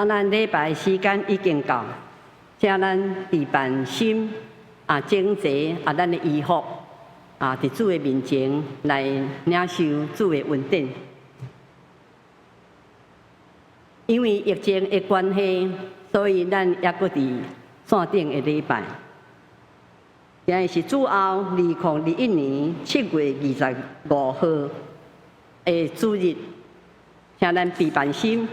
咱禮拜時間已經到，請咱備辦心啊，整齊啊，咱的衣服啊，佇主的面前來領受主的恩典。因為疫情的關係，所以咱猶閣佇線頂的禮拜。今日是主後2021年7月25號的主日，請咱備辦心。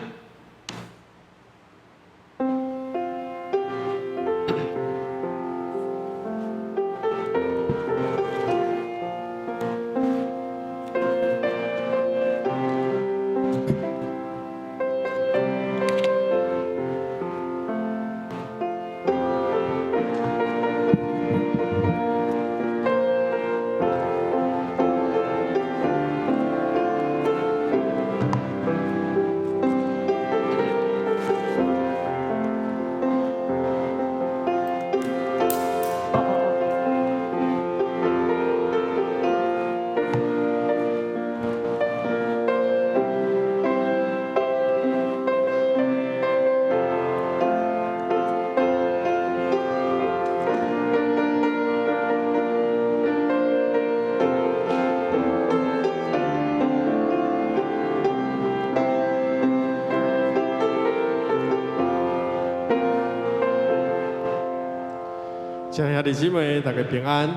親愛兄弟姊妹，大家平安。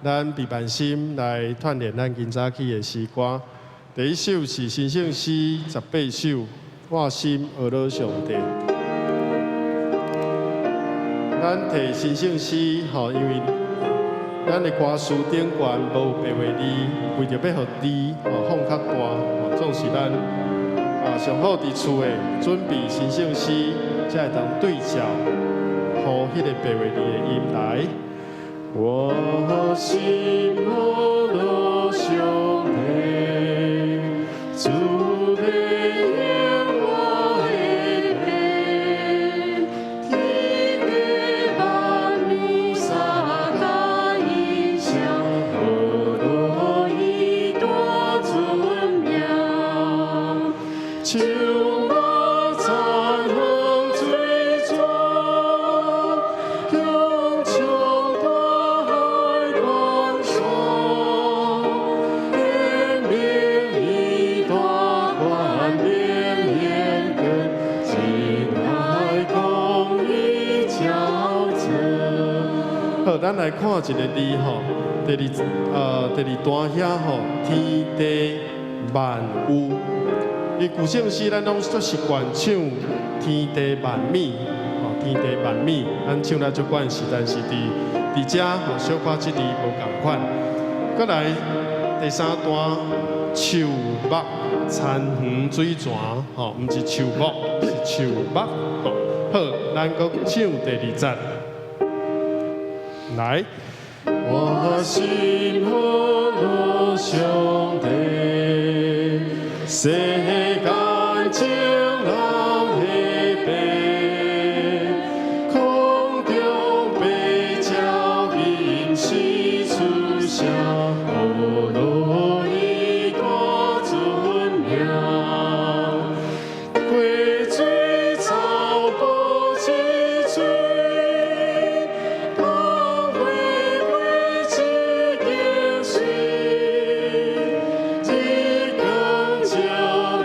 咱備辦心來鍛鍊咱今早起的詩歌。第一首是新聖詩18首，我心呵咾上帝。咱提新聖詩吼，因為咱的歌詞頂懸無白話字，為著欲予字吼放較大，吼總是咱啊上好佇厝的準備新聖詩，才會當對照。予彼個白話字的音來。我心呵咾上帝，主的應我的願，天地萬物相佮音聲，呵咾伊大尊名。樹木田園水泉，雄蒼大海關山，顯明伊大權能顯根，真愛公義超自。好，咱來看一個字吼，第二段遐吼，天地萬有。伊舊聖詩咱攏足習慣唱天地萬物，吼，天地萬物，咱唱得足慣勢，但是佇遮吼小可這字無仝款。閣來第三段，樹木田園水泉，吼，毋是樹木，是樹木，吼。好，咱閣唱第二節。來，我心呵咾上帝，世間眾人彼邊，空中飛鳥吟詩出聲，呵咾伊大尊名。溪水草埔青翠，桃花果子景水，日光照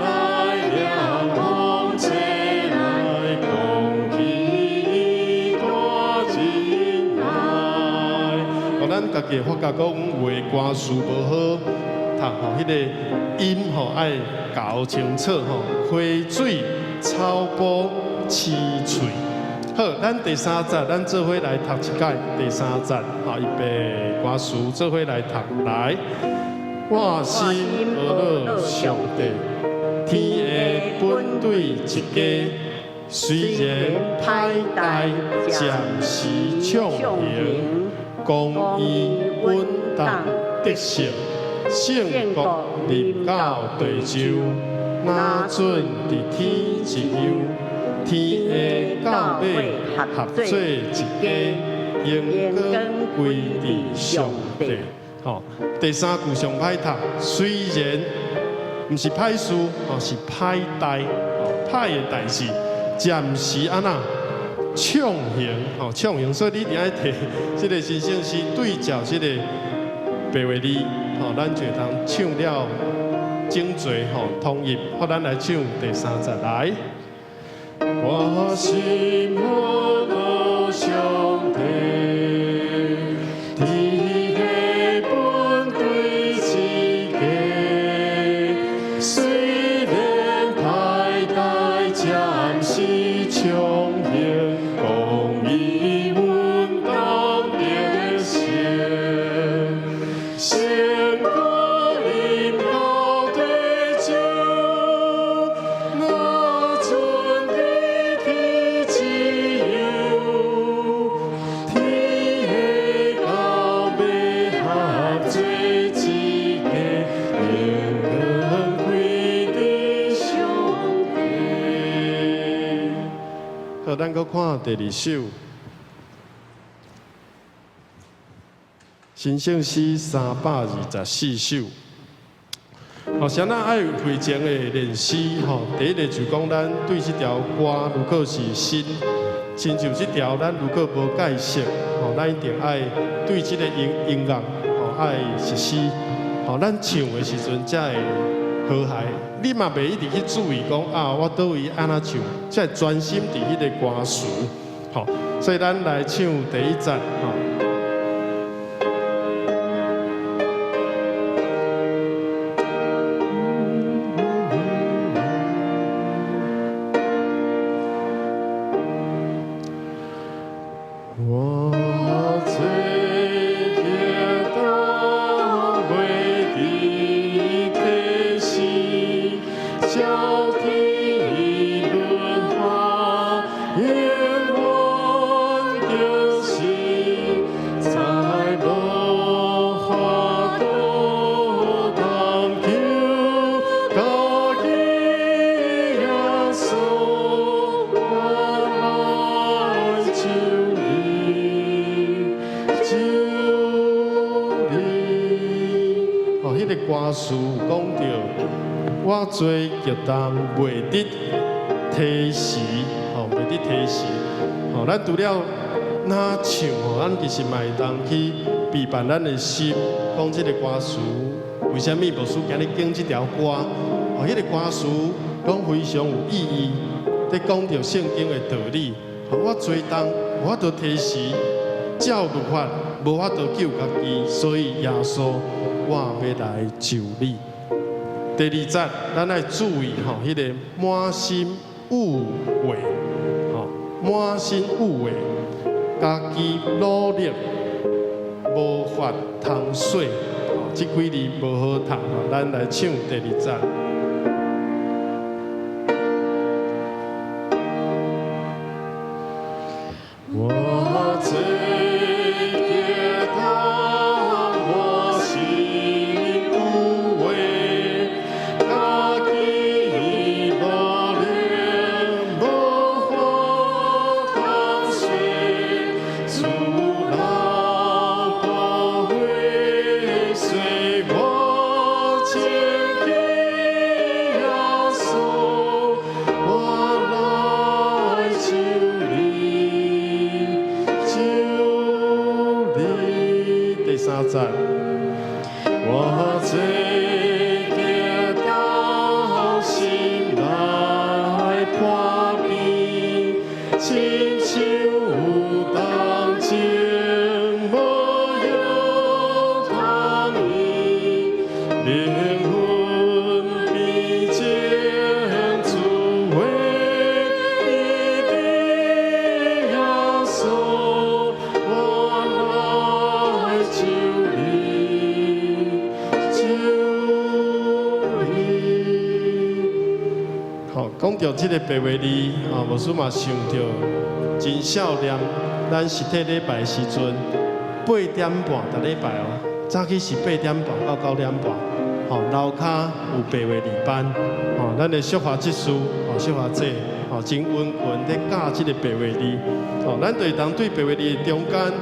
來涼風吹來，講起伊大仁愛。哦，咱家己發覺講話歌詞無好讀吼，彼個音吼愛搞清楚吼。溪水草埔青翠。好，咱第三節，咱做伙來讀一擺。第三節，好，預備歌詞做伙來讀來。我心呵咾上帝，天下本對一家，雖然歹代暫時暢行，公義穩當得勝，聖國臨到地洲，若準佇天一樣，天下到尾合做一家，榮光歸佇上帝。吼，第三句上歹讀，雖然毋是歹事，吼是歹代，吼歹的代誌，暫時按怎暢行，吼暢行，所以你一定愛提這个神聖詩對照這个白話字，吼，咱就會當唱了整齊，吼統一。好，咱來唱第三節來。我心渴慕上帝，天下本對自己，雖然歹代暫時暢行，公義阮當得勝。勝過飲到地酒，若存佇天自由，天下到尾合做一家，榮光歸佇上帝。好，咱閣看第二首，神聖詩324首。好，啥人愛會前的練習？吼，第一個就講咱對這條歌，如果是新，親像這條咱如果無解釋，吼，咱一定愛對這個音樂，吼，愛實施。吼，咱唱的時陣才會和諧。你嘛袂一直去注意講啊，我佗位按怎唱，才會專心佇彼个歌詞。吼，所以咱來唱第一節，吼。我做激動袂得提示，照天律法永遠著是，再無法度通求家己耶穌，我來求你，求你。哦，彼个歌詞有講著，我做激動袂得提時，吼，袂得提時。吼，咱除了若唱吼，咱其實嘛會當去備辦咱的心，講這个歌詞為啥物牧師今日揀這條歌？哦，彼个歌詞攏非常有意義，咧講著聖經的道理。吼，我做動無法度提時，照律法無法度救家己，所以耶穌，我欲來求你。第二節，咱愛注意吼，彼个滿心有話，吼，滿心有話，家己努力無法通說，吼，這幾字無好讀，吼，咱來唱第二節。我做激動，滿心有話，家己努力無法通說，主流寶血洗我清潔耶穌，我來求你，求你。第三節，我做激動，心內破病，親像有當前無藥通醫，靈魂變情主話的耶穌，我來求你，求你。好，講著這个白話字，啊，牧師嘛想著真少年，咱實體禮拜的時陣，8點半逐禮拜哦，早起是8點半到9點半，吼，樓跤有白話字班，吼，咱的淑華執事，吼，淑華姐，吼，真殷勤咧教這个白話字，吼，咱就會當對白話字的中間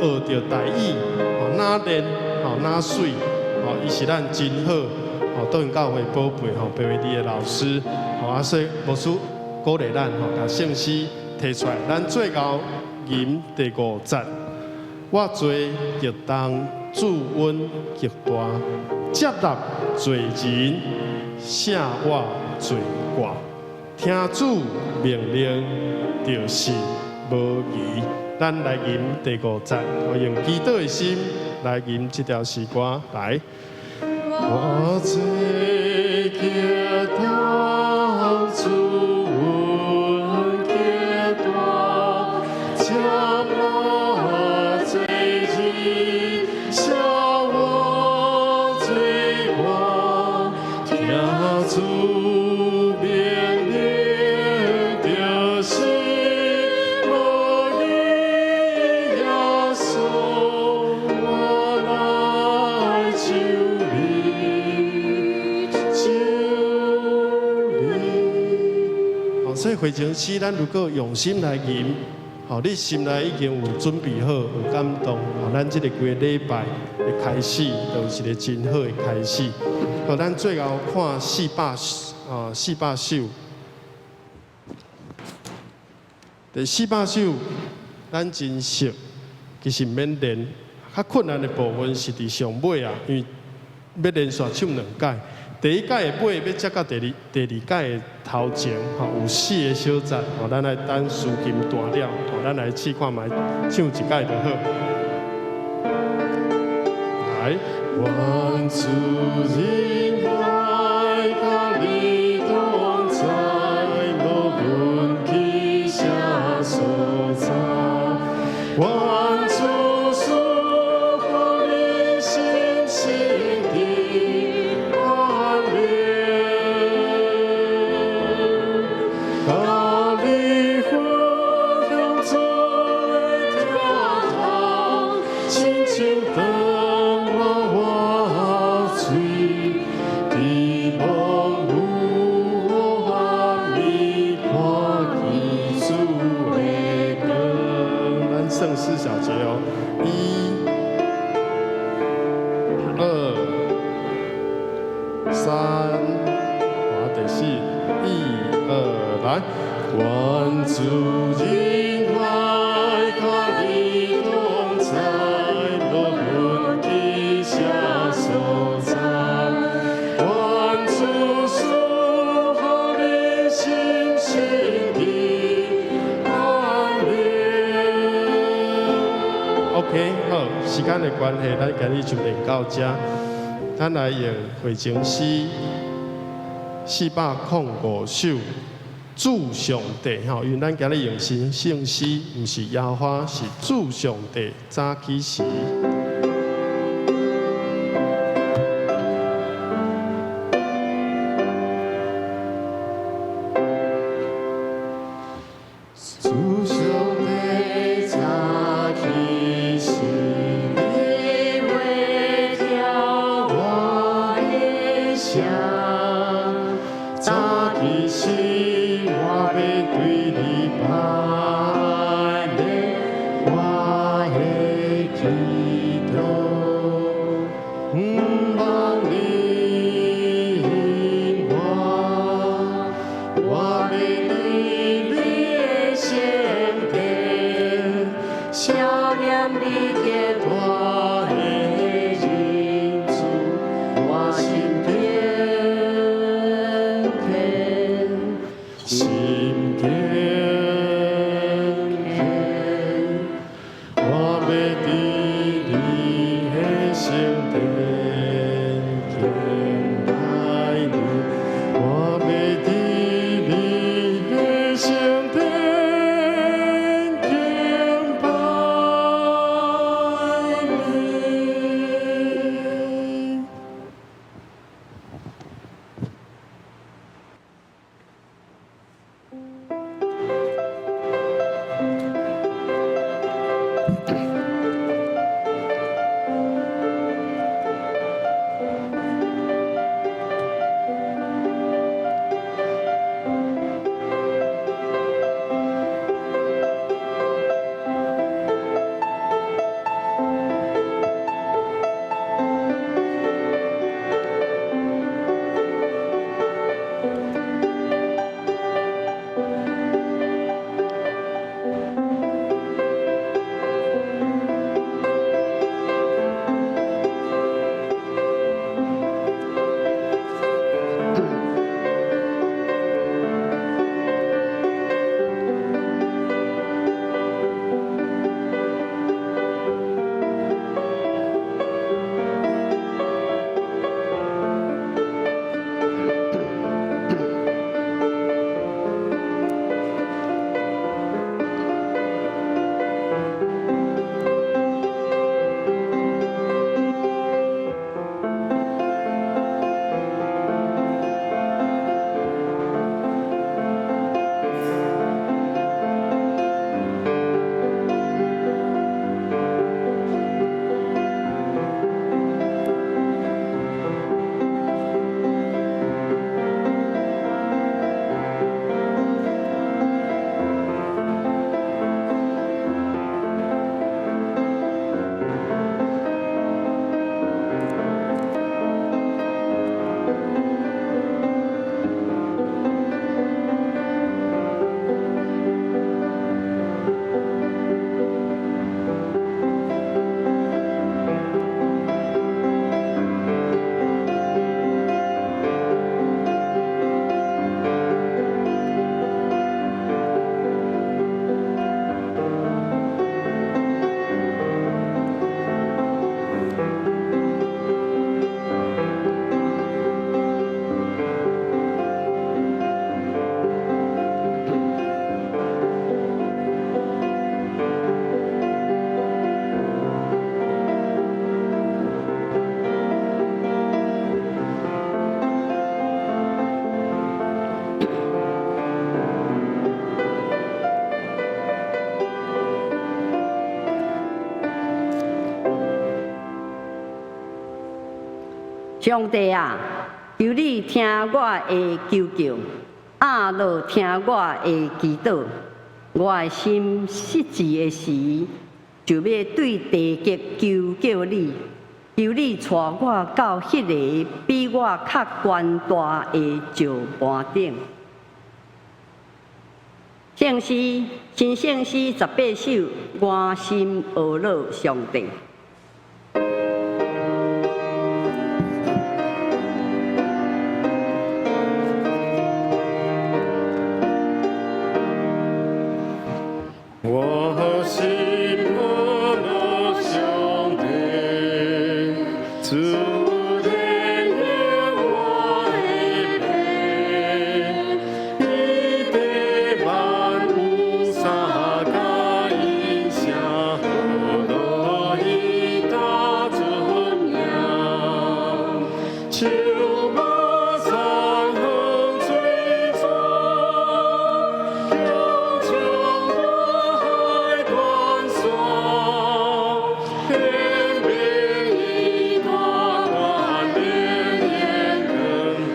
學著台語，吼，哪練，吼，哪媠，吼，伊是咱真好，吼，多元教會寶貝，吼，白話字的老師，吼，啊，所以牧師鼓勵咱吼，共聖詩提出來。咱最後吟第五節，我罪極重，主恩極大，接納罪人，赦我罪過。聽主命令，就是無疑。咱來吟第五節，我用祈禱的心來吟這條詩歌來。我罪極重，主恩極大，接納罪人，赦我罪過，聽主命令，就是無疑。耶穌，我來求你，求你。好，所以回程詩，咱如果用心來吟，好，你心內已經有準備好，有感動，好，咱這个規个禮拜的開始，就是一個真好的開始。好，咱最後看400首。第四百首，咱真熟，其實毋免練，較困難的部分是佇上尾啊，因為欲連續唱兩擺。第一擺的尾欲接到第二擺的頭前，吼，有四個小節，吼，咱來等司琴彈了，吼，咱來試看覓，唱一擺就好。來，願主仁愛佮你同在，無論去啥所在。願主賜予你心心的安寧，佮你分享主的疼痛，親像長流活水，伫茫無暗暝看見主的光。咱算四小節哦，一、二、三，我第四，一、二，來。願主仁愛佮你同在，無論去啥所在。願主賜予你心心的安寧。OK，好，時間的關係，咱今日就練到這。咱來用回程詩405首，主上帝吼，因為咱今日用新聖詩，毋是耶和華，是主上帝早起時。主上帝早起時，你會聽我的聲。早起時，我欲對你拜禮，我的祈禱，毋茫你應我，我欲佇你的聖殿，想念你極大的仁慈，我心敬虔，心敬虔。我欲佇你的聖殿敬拜你，我欲佇你的聖殿敬拜你。上帝啊，求你聽我的求叫，壓落聽我的祈禱。我的心失志的時，就欲對地極求叫你，求你帶我到彼个比我較懸大的石盤頂。聖詩，新聖詩18首，我心呵咾上帝。我心呵咾上帝，主天憐我的悲，伊地萬有三甲音聲，呵咾伊大尊名，樹木山峰水泉，雄壮大海關山，顯明伊大權能眼光，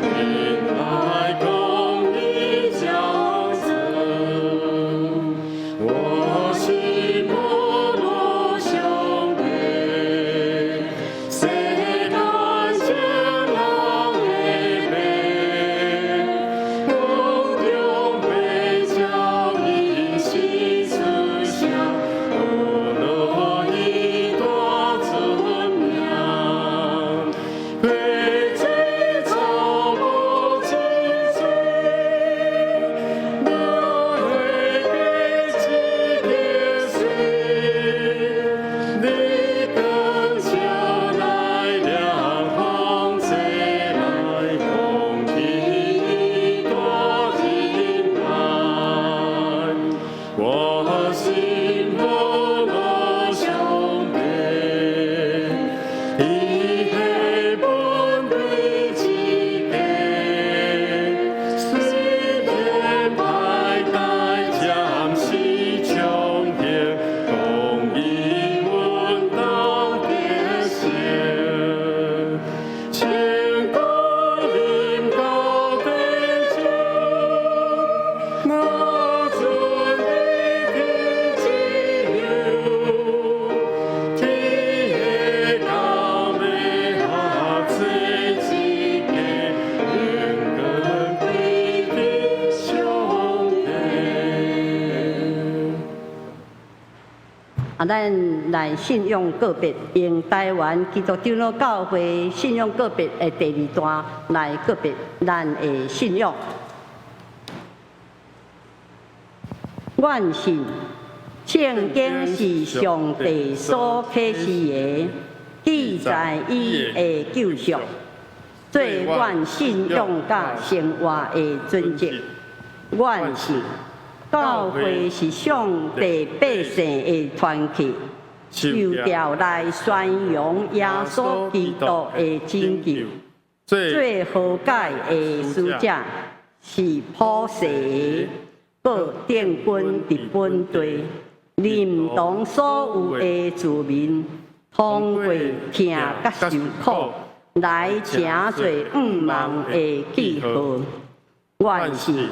仁愛公義彰顯。我心呵咾上帝，世間眾人的父，夢中被召應時出聲，呵咾伊大尊名。溪水草木青翠，花果一枝水，日光照來涼風吹來，空氣大仁愛。我心呵咾上帝，伊的本對一家，雖然歹代暫時暢行，公義穩當得成。千古臨到地上，我尊你天自由，天下到尾合做一家，永遠歸於上帝。啊，咱來信仰告別，用台灣基督長老教會信仰告別的第二段來告別咱的信仰。願信聖經是上帝所啟示的，記載伊的救贖，做阮信仰佮生活的準則。願信教會是上帝百姓的團體，受召來宣揚耶穌基督的拯救。做和解的使者是普世的，閣定根佇本地，認同所有的子民，通過疼佮受苦來成做向望的記號。願信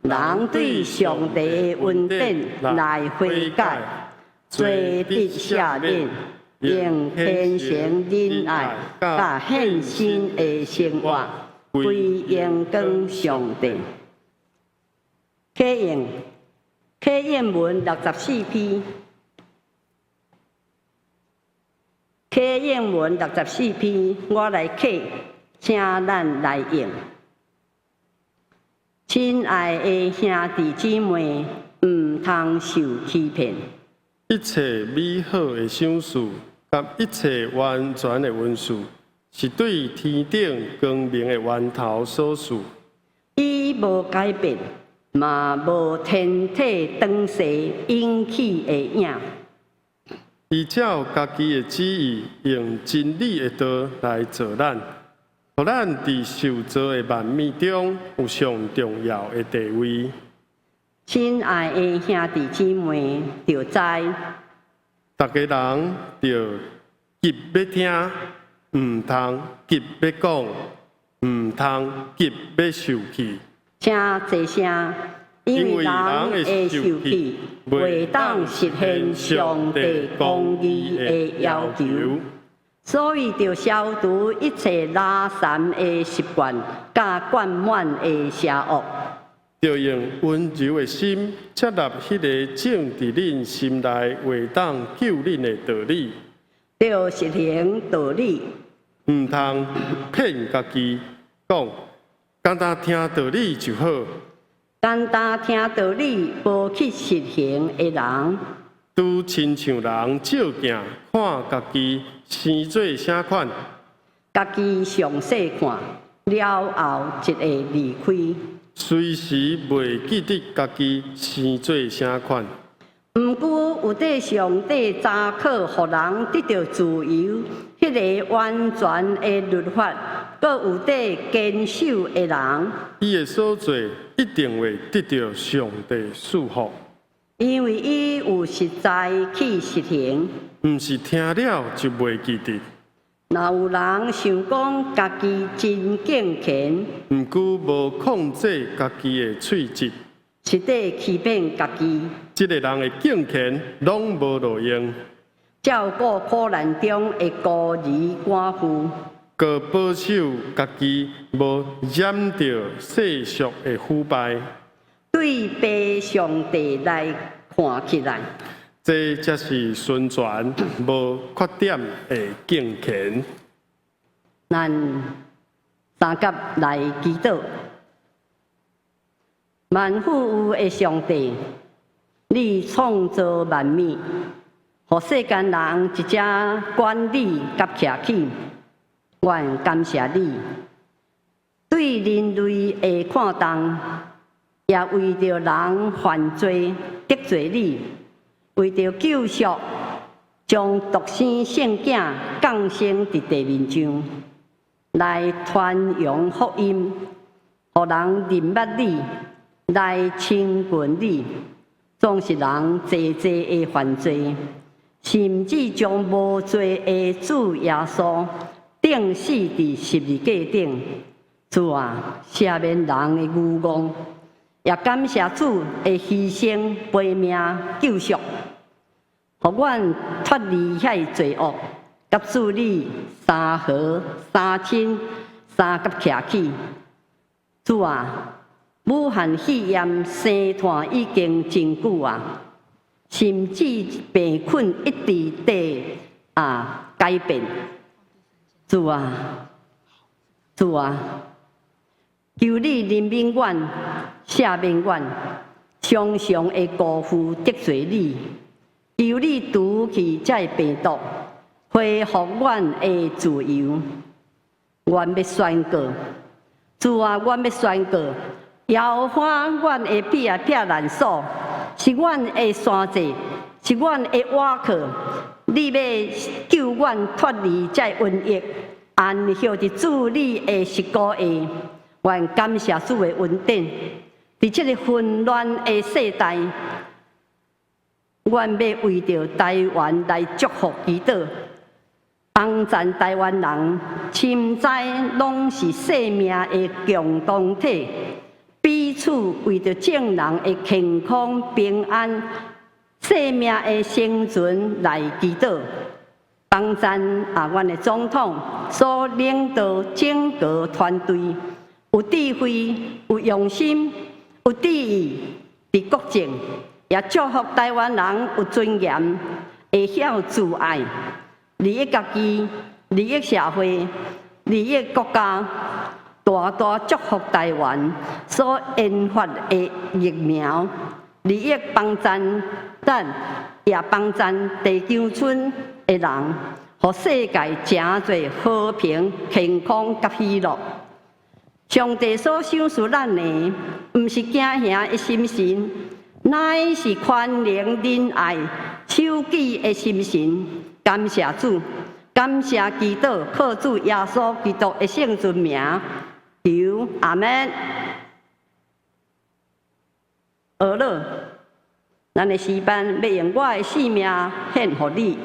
人對上帝的恩典來悔改，罪得赦免，用虔誠仁愛佮獻身的生活，歸榮光上帝。啟應，啟應文64篇，啟應文64篇，我來啟，請咱來應。親愛的兄弟姊妹，毋通受欺騙。一切美好的賞賜，佮一切完全的恩賜，是對天頂光明的源頭所賜。伊無改變，嘛無天體轉勢引起的影。伊照家己的旨意，用真理的道來造咱，予咱佇受造的萬物中有上重要的地位。親愛的兄弟姊妹，著知逐家人著急欲聽，毋通急欲講，毋通急欲受氣。請坐聲，因為人的受氣，袂當實現上帝公義的要求，所以著消除一切垃圾的習慣，佮灌滿的邪惡。著用溫柔的心接納彼个種佇恁心內會當救恁的道理。著實行道理。毋通騙家己講，簡單聽道理就好。簡單聽道理，無去實行的人，拄親像人照鏡看家己生做啥款，家己詳細看了後，就會離開。隨時袂記得家己生做啥款。毋過有綴上帝查考，予人得著自由，彼个完全的律法，閣有綴堅守的人，伊的所做一定會得著上帝賜福。因為伊有實在去實行。毋是聽了就袂記得。若有人想講家己真敬虔，毋過無控制家己的喙舌，實在欺騙家己。這个人的敬虔攏無路用。照顧苦難中的孤兒寡婦，閣保守家己無染著世俗的腐敗。對父上帝來看起來，這才是純全無缺點的敬虔。咱三佮來祈禱，萬富有的上帝，你創造萬物，予世間人一隻管理佮徛起，阮感謝你。對人類的看重，也為著人犯罪得罪你，為著救贖，將獨生聖子降生佇地面上，來傳揚福音，予人認捌你，來親近你。總是人濟濟的犯罪，甚至將無罪的主耶穌釘死佇十字架頂。主啊，赦免人的愚妄，也感謝主的犧牲、悲命、救贖，予阮脫離遐罪惡，佮主你相和、相親、相佮徛起。主啊，武漢肺炎生湠已經真久啊，甚至病菌一直佇改變。主啊，主啊，求你憐憫阮，赦免阮，常常會辜負得罪你。求你除去這个病毒，恢復阮的自由。阮欲宣告，主啊，阮欲宣告，耶和華阮的避難所，是阮的山寨，是阮的倚靠。你欲救阮脫離這瘟疫，安歇佇主你的膝股下。阮感謝主的恩典。佇這个混亂的世代，阮欲為著台灣來祝福祈禱，幫贊台灣人深知攏是生命的共同體，彼此為著眾人的健康平安、生命的生存來祈禱，幫贊阮的總統所領導整個團隊有智慧、有用心、有智慧佇國政，也祝福台灣人有尊嚴，會曉自愛，利益家己，利益社會，利益國家，大大祝福台灣所研發的疫苗，利益幫贊咱，也幫贊地球村的人，予世界誠濟和平、健康佮喜樂。上帝所賞賜咱的，毋是驚嚇的心神，乃是寬容仁愛、守己的心神。感謝主，感謝祈禱，靠主耶穌基督的聖尊名，求阿們。俄勒，咱的詩班欲用我的性命獻予你。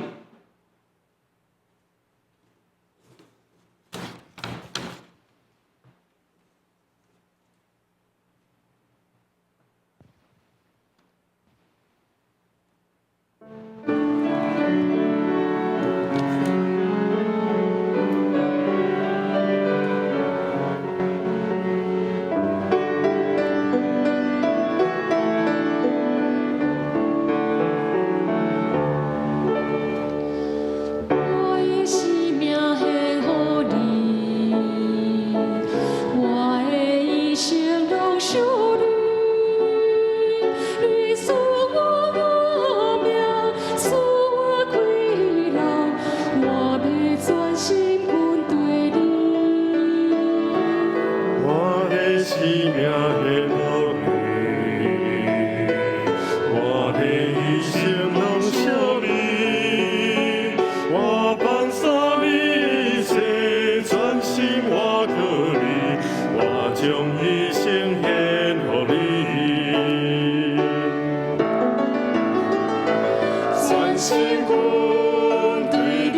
心阮對你，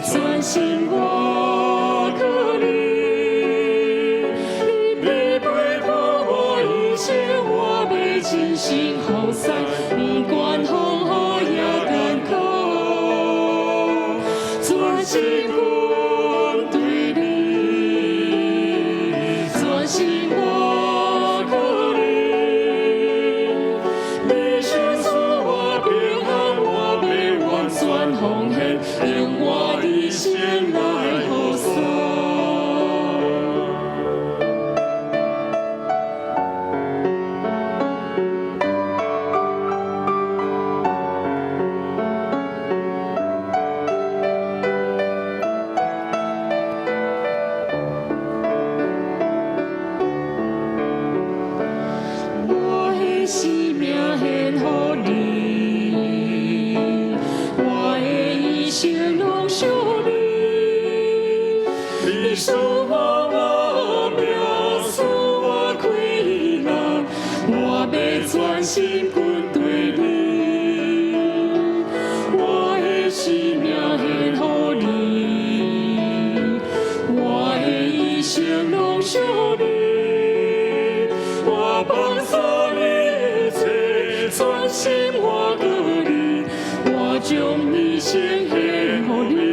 全心我靠你。你陪伴我一生，我欲盡心服侍，不管風雨也艱苦。全心阮對你，全心我靠你。你賞賜我平安，我欲完全奉獻，用我一生來服侍。我的生命獻予你，我的一生攏屬你。你賜予我命，賜我氣力，我欲全心跟隨你。我的生命獻予你，我的一生攏屬你。我放捨一切，全心我顧你，我將一生獻予你。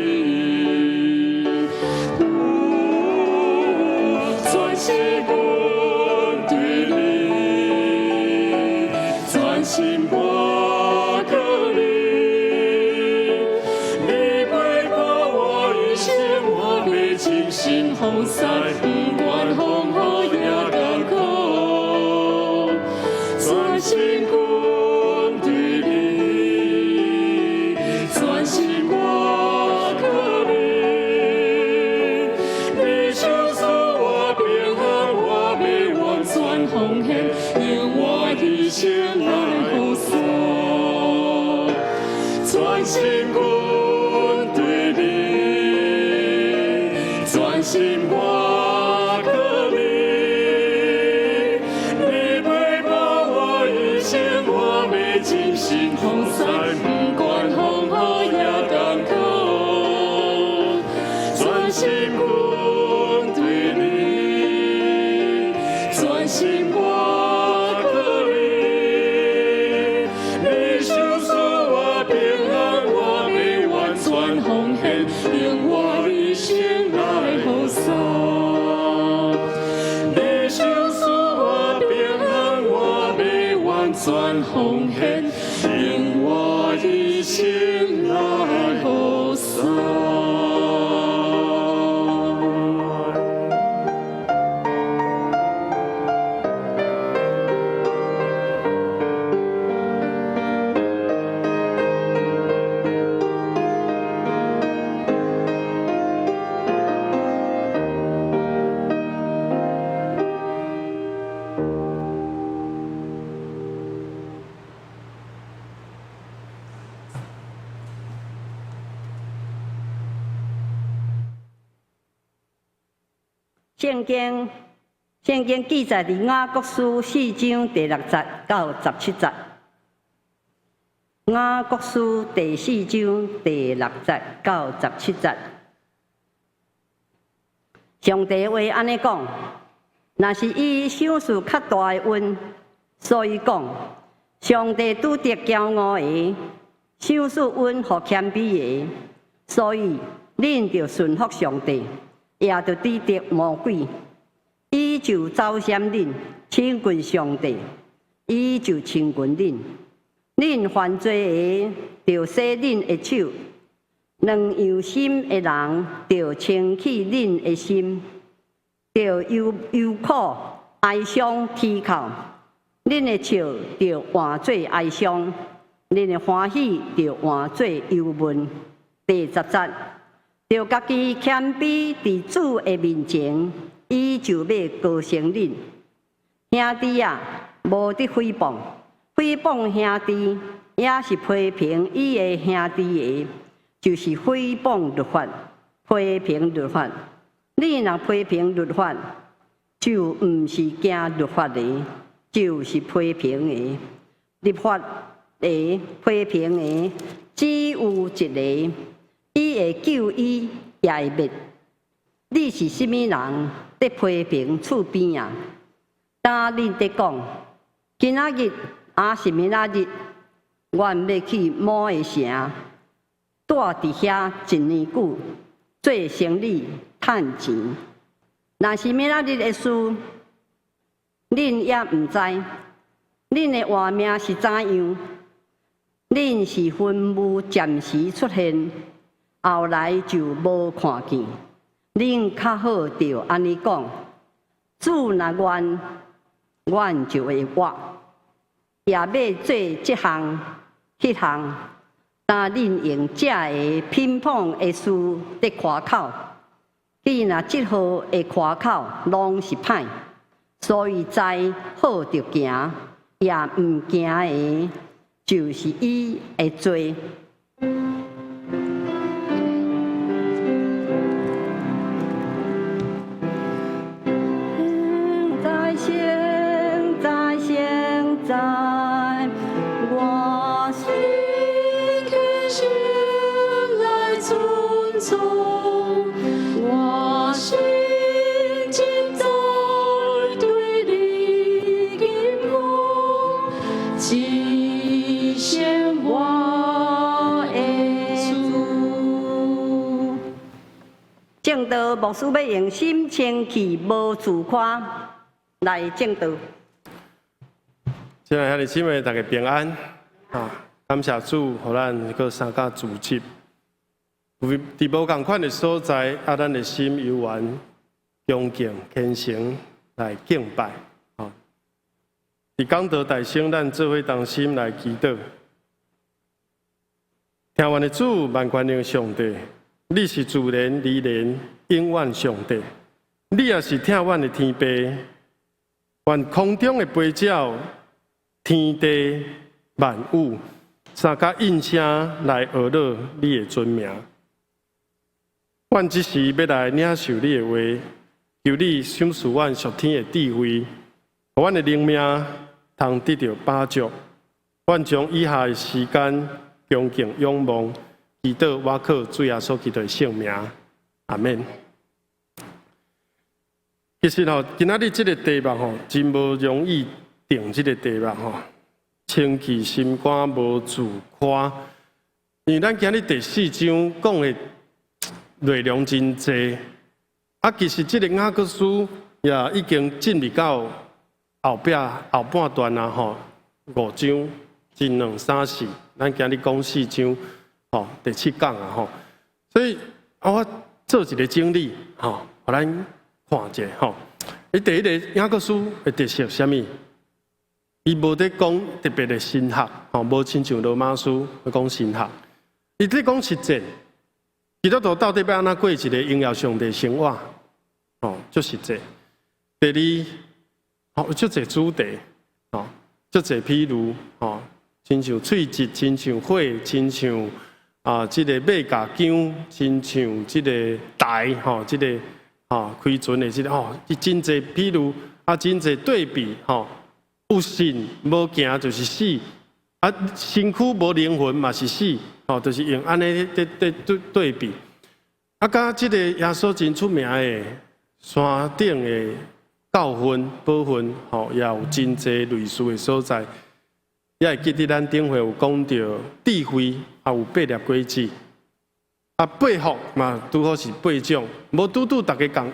全心阮對你，全心我靠你。你陪伴我一生，我欲盡心服侍，不管風雨也艱苦。全心阮對你，全心我靠你。你賞賜我平安，我欲完全奉獻，用我一生來服侍。全心阮對你，全心我靠你。你陪伴我一生，我欲盡心服侍，不管風雨也艱苦。全心阮對你，全心我靠你。你賞賜我平安，我欲完全奉獻，用我一生來服侍。你賞賜我平安，我欲完全奉獻，用我一生來服侍。聖經記載佇雅各書四章第六節到十七節。雅各書第四章第六節到十七節。上帝話按呢講，若是伊賞賜較大的恩，所以講，上帝拄著驕傲的，賞賜恩予謙卑的，所以恁著順服上帝，也著抵擋魔鬼，伊就走閃恁，親近上帝，伊就親近恁。恁犯罪的，著洗恁的手；兩樣心的人，著清氣恁的心；著憂憂苦哀傷啼哭，恁的笑著換做哀傷，恁的歡喜著換做憂悶。第十節，著家己謙卑佇主的面前，伊就欲高升恁。兄弟啊，無得誹謗，誹謗兄弟，也是批評伊的兄弟的，就是誹謗律法，批評律法。你若批評律法，就毋是行律法的，就是批評的。律法的批評的只有一个，伊會救伊，也會滅。你是啥物人？佇批評厝邊仔？當恁佇講，今仔日抑是明仔日，阮欲去某个城，蹛佇遐一年久，做生理趁錢。若是明仔日的事，恁也毋知。恁的活命是怎樣？恁是雲霧暫時出現，後來就無看見。恁較好著按呢講：主若願，阮就會活，也欲做這項、彼項。但恁用這个貧胖的事佇誇口，既若這號的誇口攏是歹，所以知好著行，也毋行的，就是伊的罪。在先，在先，在我心虔誠來尊崇，我心真在對你敬奉，至聖我的主。證道牧師欲用心清氣無自誇來證道。親愛兄弟姊妹，大家平安啊！感謝主，予咱閣相佮聚集。佇無仝款的所在，啊，咱的心猶原恭敬虔誠來敬拜。啊！佇講道大聲，咱做伙同心來祈禱。疼阮的主，萬權能上帝，你是自然、離然、永遠上帝。你也是疼阮的天父，願空中的飛鳥、天地萬物，相佮應聲來呵咾你的尊名。阮這時欲來領受你的話，求你賞賜阮屬天的智慧，予阮的靈命通得著飽足。阮將以下的時間恭敬仰望，祈禱倚靠主耶穌基督的聖名，阿們。其實吼，今仔日這个題目吼，真無容易定這个題目吼。清氣心肝無自誇，因為咱今日第四章講的內容真濟，啊，其實這个雅各書也已經進入到後壁後半段啊吼，五章一兩三四，咱今日講四章，吼，第七講啊吼，所以啊，我做一个整理吼，予咱看一下吼。伊第一个雅各書的特色啥物？伊無佇講特別的神學，吼，無親像羅馬書講神學。伊佇講實踐，基督徒到底欲按怎過一個榮耀上帝生活？吼，足實際。第二，吼，足濟主題，吼，足濟譬喻，吼，親像喙舌，親像火，親像啊，這个馬甲韁，親像這个台，吼，這个吼開船的這个吼，伊真濟譬喻，啊，真濟對比，吼。有信無行就是死，啊，身軀無靈魂嘛是死，吼，就是用按呢佇佇對對比。啊，佮這个耶穌真出名的山頂的教訓、寶訓，吼，也有真濟類似的所在。也會記得咱頂回有講著智慧，也有八粒果子。啊，八福嘛，拄好是八種，無拄拄逐家仝，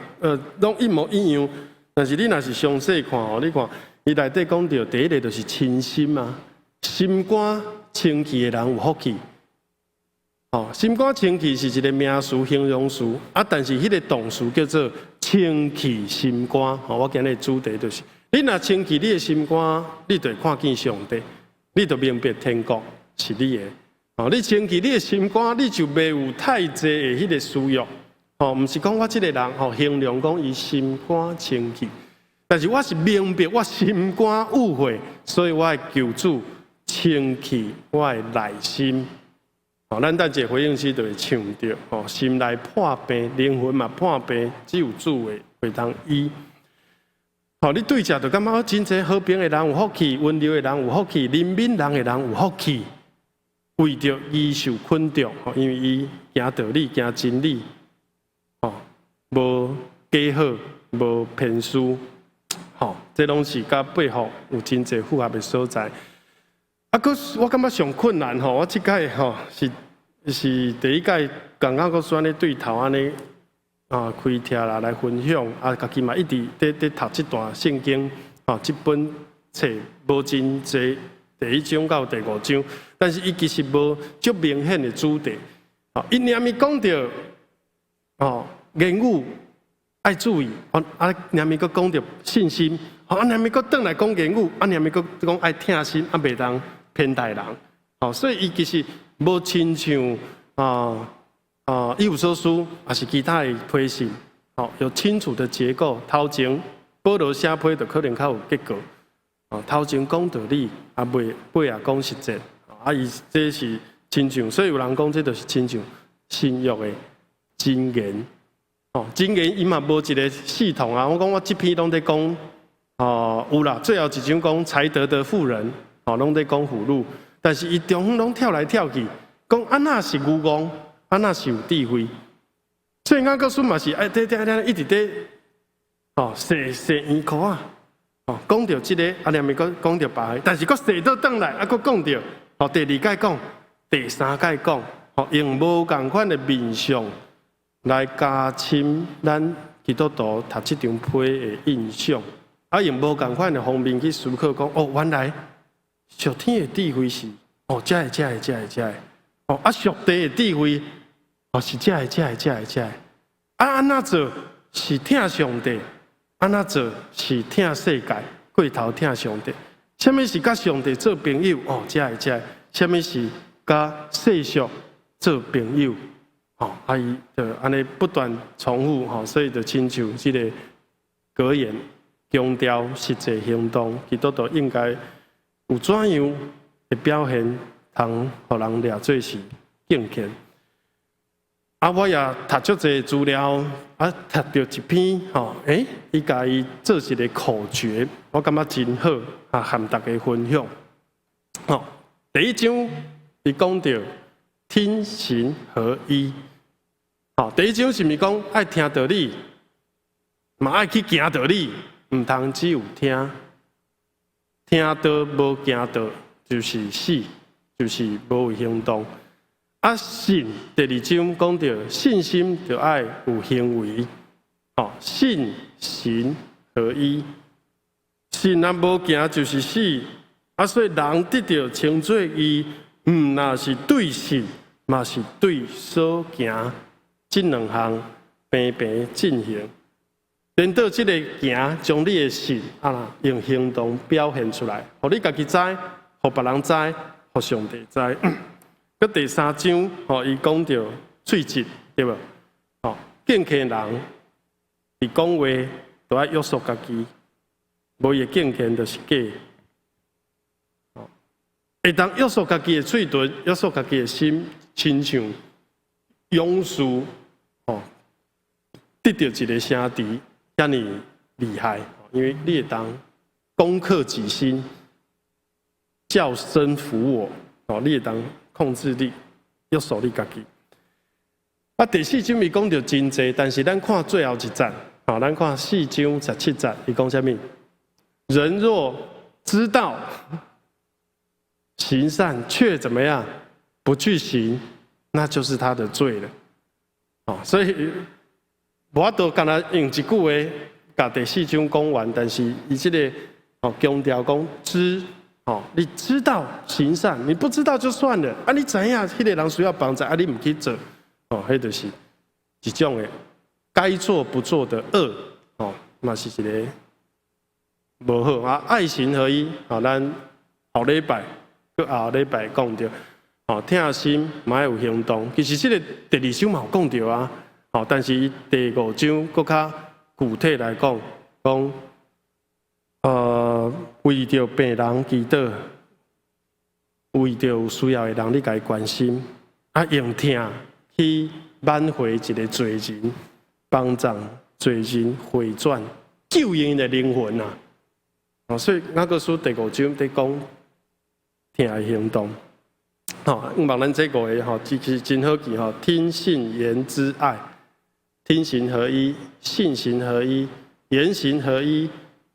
攏一模一樣。但是你若是詳細看吼，你看。伊內底講著第一个就是清心啊，心肝清氣的人有福氣。吼，心肝清氣是一个名詞、形容詞啊，但是彼个動詞叫做清氣心肝。吼，我今日主題就是，你若清氣你的心肝，你就會看見上帝，你就明白天國是你的。吼，你清氣你的心肝，你就袂有太濟的彼个私欲。吼，毋是講我這个人吼，形容講伊心肝清氣。但是我是明白，我心肝污穢，所以我會求主清氣我的內心。吼，咱等一下回應時就會唱著，吼，心內破病，靈魂嘛破病，只有主會會當醫。吼，你對食就感覺真濟和平的人有福氣，溫柔的人有福氣，憐憫人的人有福氣。為著義受捆束，吼，因為伊行道理、行真理，吼，無假好、無偏私，吼，這攏是佮八福有真濟符合的所在。啊，閣我感覺上困難吼，我這擺吼是第一擺剛剛閣選咧對頭按呢啊開帖啦來分享，啊，家己嘛一直佇讀這段聖經，吼，這本冊無真濟。第一章到第五章，但是伊其實無足明顯的主題。吼，伊連咪講著，吼，言語愛注意，啊，連咪閣講著信心，啊，連咪閣轉來講言語，啊，連咪閣講愛疼心，啊，袂當偏待人。吼，所以伊其實無親像以弗所書，抑是其他的批信，吼，有清楚的結構。頭前保羅寫批就可能較有結構。哦，頭前講道理，啊，尾尾也講實際，啊，伊這是親像，所以有人講這就是親像新約的箴言。哦，箴言伊嘛無一個系統啊。我講我這篇攏佇講，哦，有啦，最後一章講才德的婦人，哦，攏佇講婦女，但是伊中間攏跳來跳去，講按怎是愚戇，按怎是有智慧。所以雅各書嘛是愛佇佇佇一直佇，哦，踅踅圓箍仔。哦，講著這个，啊，連咪閣講著別个，但是閣踅倒轉來，啊，閣講著，哦，第二擺講，第三擺講，哦，用無仝款的面相來加深咱基督徒讀這張批的印象，啊，用無仝款的方面去思考，講，哦，原來屬天的智慧是，哦，這个、這个、這個、這个，哦，啊，屬地的智慧，哦，是這个、這个、這個、這个，啊，按怎做是疼上帝？按怎做是疼世界，過頭疼上帝。啥物是佮上帝做朋友？哦，這个這个。啥物是佮世俗做朋友？哦，啊伊就按呢不斷重複，吼，所以就親像這个格言，強調實際行動，基督徒應該有怎樣的表現，通予人掠做是敬虔。啊，我也讀足濟資料，啊，讀著一篇吼，欸，伊共伊做一个口訣，我感覺真好，啊，和大家分享。吼，第一章伊講著聽行合一，吼，第一章是毋是講愛聽道理，嘛愛去行道理，毋通只有聽，聽道無行道就是死，就是無有行動。啊，信第二章講著信心就愛有行為，吼，信行合一。信若無行就是死，啊，所以人得著稱做義，毋若是對信，嘛是對所行，這兩項平平進行。顛倒這个行，將你的信啊，用行動表現出來，予你家己知，予別人知，予上帝知。閣第三章，吼，伊講著喙舌，對無？吼，敬虔人佇講話都愛約束家己，無伊的敬虔就是假。吼，會當約束家己的喙唇，約束家己的心，親像勇士，吼，得著一个城池，遐爾厲害，因為你會當攻克己心，叫身服我，哦，你會當控制你，約束你家己。啊，第四章伊講著真濟，但是咱看最後一節，吼，咱看四章十七節，伊講啥物？人若知道行善，卻怎麼樣不去行，那就是他的罪了。哦，所以無法度干焦用一句話共第四章講完，但是伊這个哦強調講知。哦，你知道行善，你不知道就算了。啊，你知影彼个人需要幫助，啊，你毋去做，哦，彼就是一種的該做不做的惡，哦，嘛是一个無好啊。愛行合一，哦，咱後禮拜閣後禮拜講著，哦，疼心嘛愛有行動。其實這个第二章嘛有講著啊，哦，但是伊第五章閣較具體來講，講。為著病人祈禱，為著有需要的人，你共伊關心，啊，用疼去挽回一个罪人，幫助罪人回轉。救𪜶的靈魂啊！哦，所以雅各書第五章佇講疼的行動。吼，向望咱這五个吼，其實真好記吼，聽信言知愛，聽行合一，信行合一，言行合一，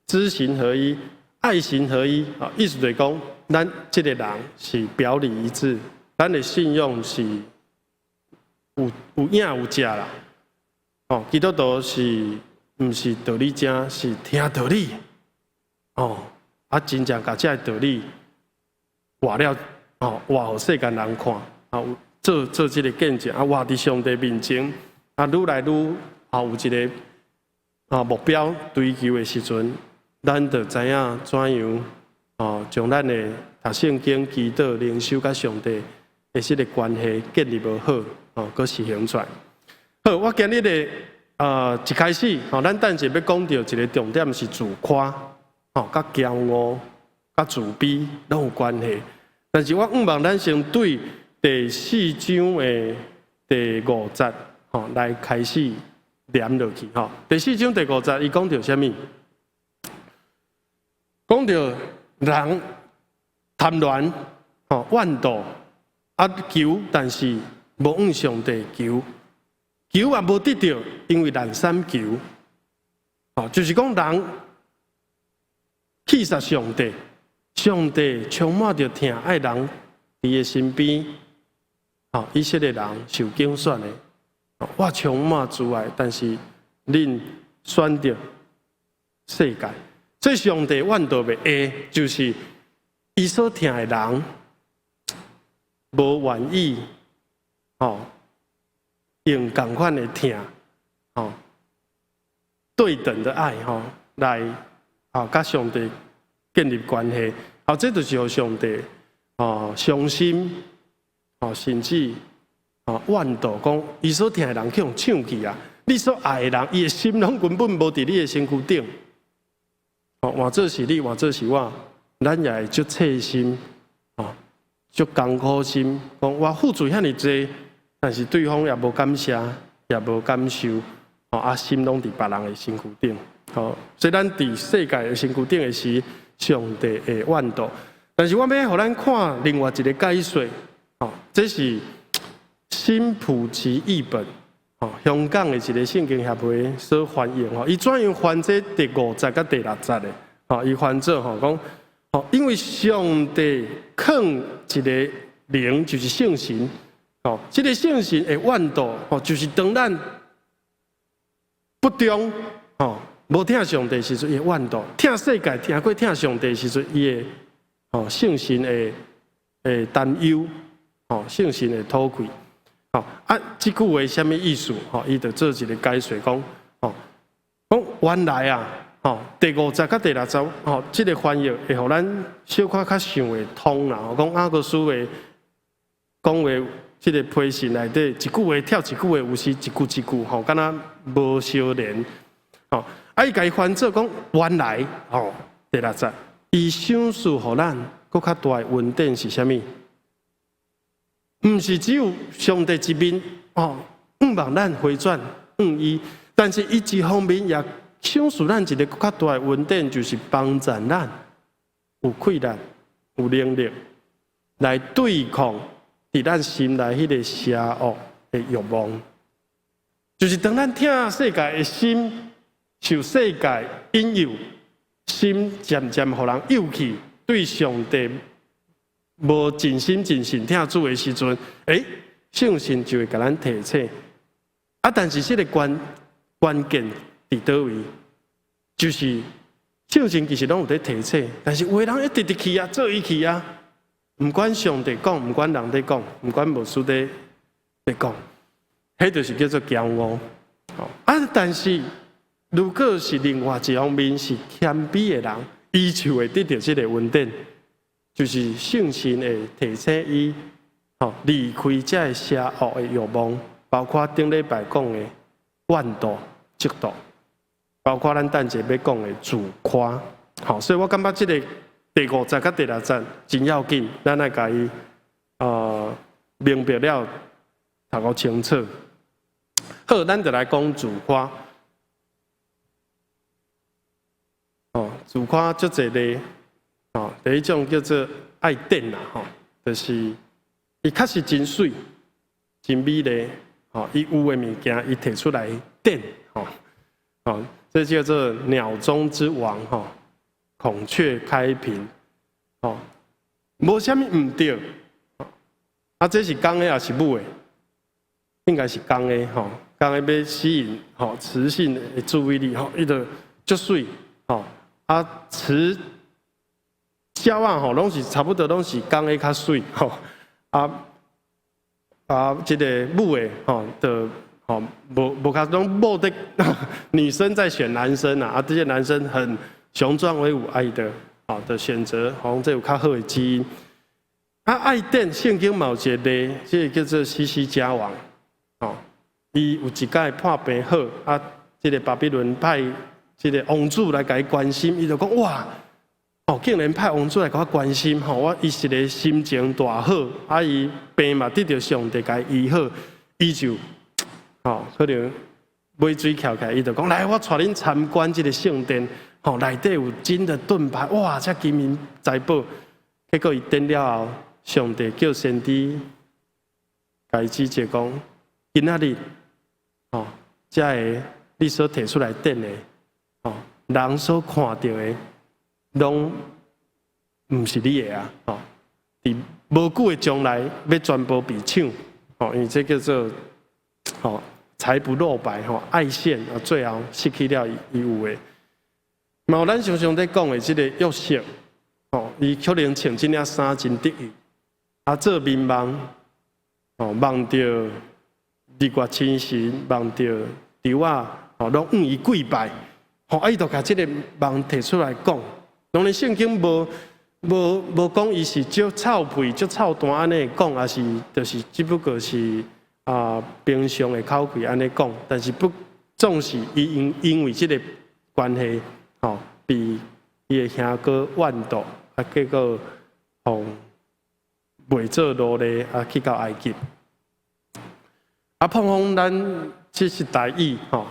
知行合一，愛行合一。啊，意思就是講，咱這个人是表裡一致，咱的信仰是有影有跡啦。哦，基督徒是毋是道理正，是聽道理。哦，啊，真正共這个道理活了，哦，活予世間人看，啊，做做這个見證，啊，活佇上帝面前，啊，愈來愈啊有一个目標追求的時陣，咱就知影怎樣哦，將咱的讀聖經、祈禱、靈修佮上帝的這个關係建立無好，哦，閣實行出來。好，我今日的一開始，吼，咱等下欲講著一个重點是自誇，吼，佮驕傲、佮自卑攏有關係。但是我向望咱先對第四章的第五節，吼，來開始念落去，吼。第四章第五節，伊講著啥物？講著人貪戀，吼，怨妒啊求，但是無向上帝求，求也無得著，因為濫三求，吼，就是講人棄殺上帝，上帝充滿著疼愛人佇伊身邊，吼，以色列人受揀選的，我充滿慈愛，但是恁選擇世界，所以上帝怨妒袂下，就是伊所疼的人無願意，吼，用仝款的疼，吼，對等的愛，吼，來，吼，佮上帝建立關係，好，這就是予上帝，吼，傷心，吼，甚至，吼，怨妒，講伊所疼的人去予搶去啊！你所愛的人，伊的心攏根本無佇你的身軀頂。吼，換做是你，換做是我，咱也會足細心，吼，足艱苦心，講我付出遐爾濟，但是對方也無感謝，也無感受，吼，啊，心攏佇別人的身軀頂，吼，所以咱佇世界的身軀頂的時，上帝會怨妒。但是我欲予咱看另外一个解說，吼，這是新普齊譯本，吼，香港的一个聖經協會所翻譯，吼，伊怎樣翻這第五節佮第六節的，吼，伊翻做吼講，吼，因為上帝囥一个靈，就是聖神，吼，這个聖神會怨妒，吼，就是當咱不忠，吼，無疼上帝時陣，伊會怨妒；疼世界，疼過疼上帝時陣，伊會，吼，聖神會會擔憂，吼，聖神會討氣，吼，啊，這句話啥物意思？吼，伊就做一个解說，講，吼，講原來啊，吼，第五節佮第六節，吼，這个翻譯會予咱小可較想會通啦。講雅各書的講話，這个批信內底一句話跳一句話，有時一句一句，吼，敢若無相連，吼，啊，伊共伊翻做講原來，吼，第六節，伊賞賜予咱閣較大的恩典是啥物？毋是只有上帝一面，哦，向望咱回轉向伊，但是伊一方面也賞賜咱一个閣較大的恩典，就是幫助咱有氣力、有能力來對抗佇咱心內彼个邪惡的慾望。就是當咱疼世界的心受世界引誘，心漸漸予人誘去，對上帝無盡心盡性疼主的時陣，欸，聖神就會共咱提醒。啊，但是這个關關鍵佇佗位？就是聖神其實攏有佇提醒，但是有的人一直直去啊，做伊去啊，毋管上帝講，毋管人佇講，毋管牧師佇佇講，彼就是叫做驕傲。啊，但是如果是另外一方面是謙卑的人，伊就會得著這个恩典，就是聖神會提醒伊，吼，離開這个邪惡的慾望，包括頂禮拜講的怨妒、嫉妒，包括咱等下欲講的自誇。好，所以我感覺這个第五節佮第六節真要緊，咱愛共伊明白了，讀個清楚。好，咱就來講自誇。自誇足濟例，吼，第一種叫做愛展啦，吼，就是伊確實真媠、真美麗，吼，伊有的物件伊提出來展，吼，吼，這叫做鳥中之王，吼，孔雀開屏，吼，無啥物毋對，啊，這是公的抑是母的？應該是公的，吼，公的欲吸引吼雌性的注意力，吼，伊就足媠，吼，啊，雌鳥仔吼，攏是差不多攏是公的較媠，吼，啊啊，這个母的吼，就吼無無較攏母的女生在選男生啊，啊，這些男生很雄壯威武，愛的，吼的選擇，吼，這有較好的基因。啊，愛展聖經嘛有一個例，這个叫做西西家王，吼，伊有一擺破病好，啊，這个巴比倫派這个王子來共伊關心，伊就講哇，哦，竟然派王子來共我關心，吼，我伊一个心情大好，啊，伊病嘛得著上帝共伊醫好，伊就，吼，可能尾水翹起來，伊就講來，我帶恁參觀這个聖殿，吼，內底有金的盾牌，哇，這金銀財寶，結果伊展了後，上帝叫先知共伊指責講，今仔日，吼，這个你所提出來展的，吼，人所看著的，攏毋是你的啊，吼，佇無久的將來，欲全部被搶，吼，因為這叫做，吼，財不露白，吼，愛現啊，最後失去了伊有的。嘛有咱常常咧講的這個約瑟，吼，伊可能穿這領衫真得意，啊，做眠夢，吼，夢著日月星辰，夢著柱仔，吼，攏向伊跪拜，吼，啊，伊就共這个夢提出來講。當然聖經無無無講伊是足臭屁、足臭彈按呢講，抑是就是只不過是啊平常的口氣按呢講，但是不總是伊因因為這个關係，吼，被伊的兄哥怨妒，啊，結果予賣做奴隸，啊，去到埃及。啊，膨風咱這是台語，吼，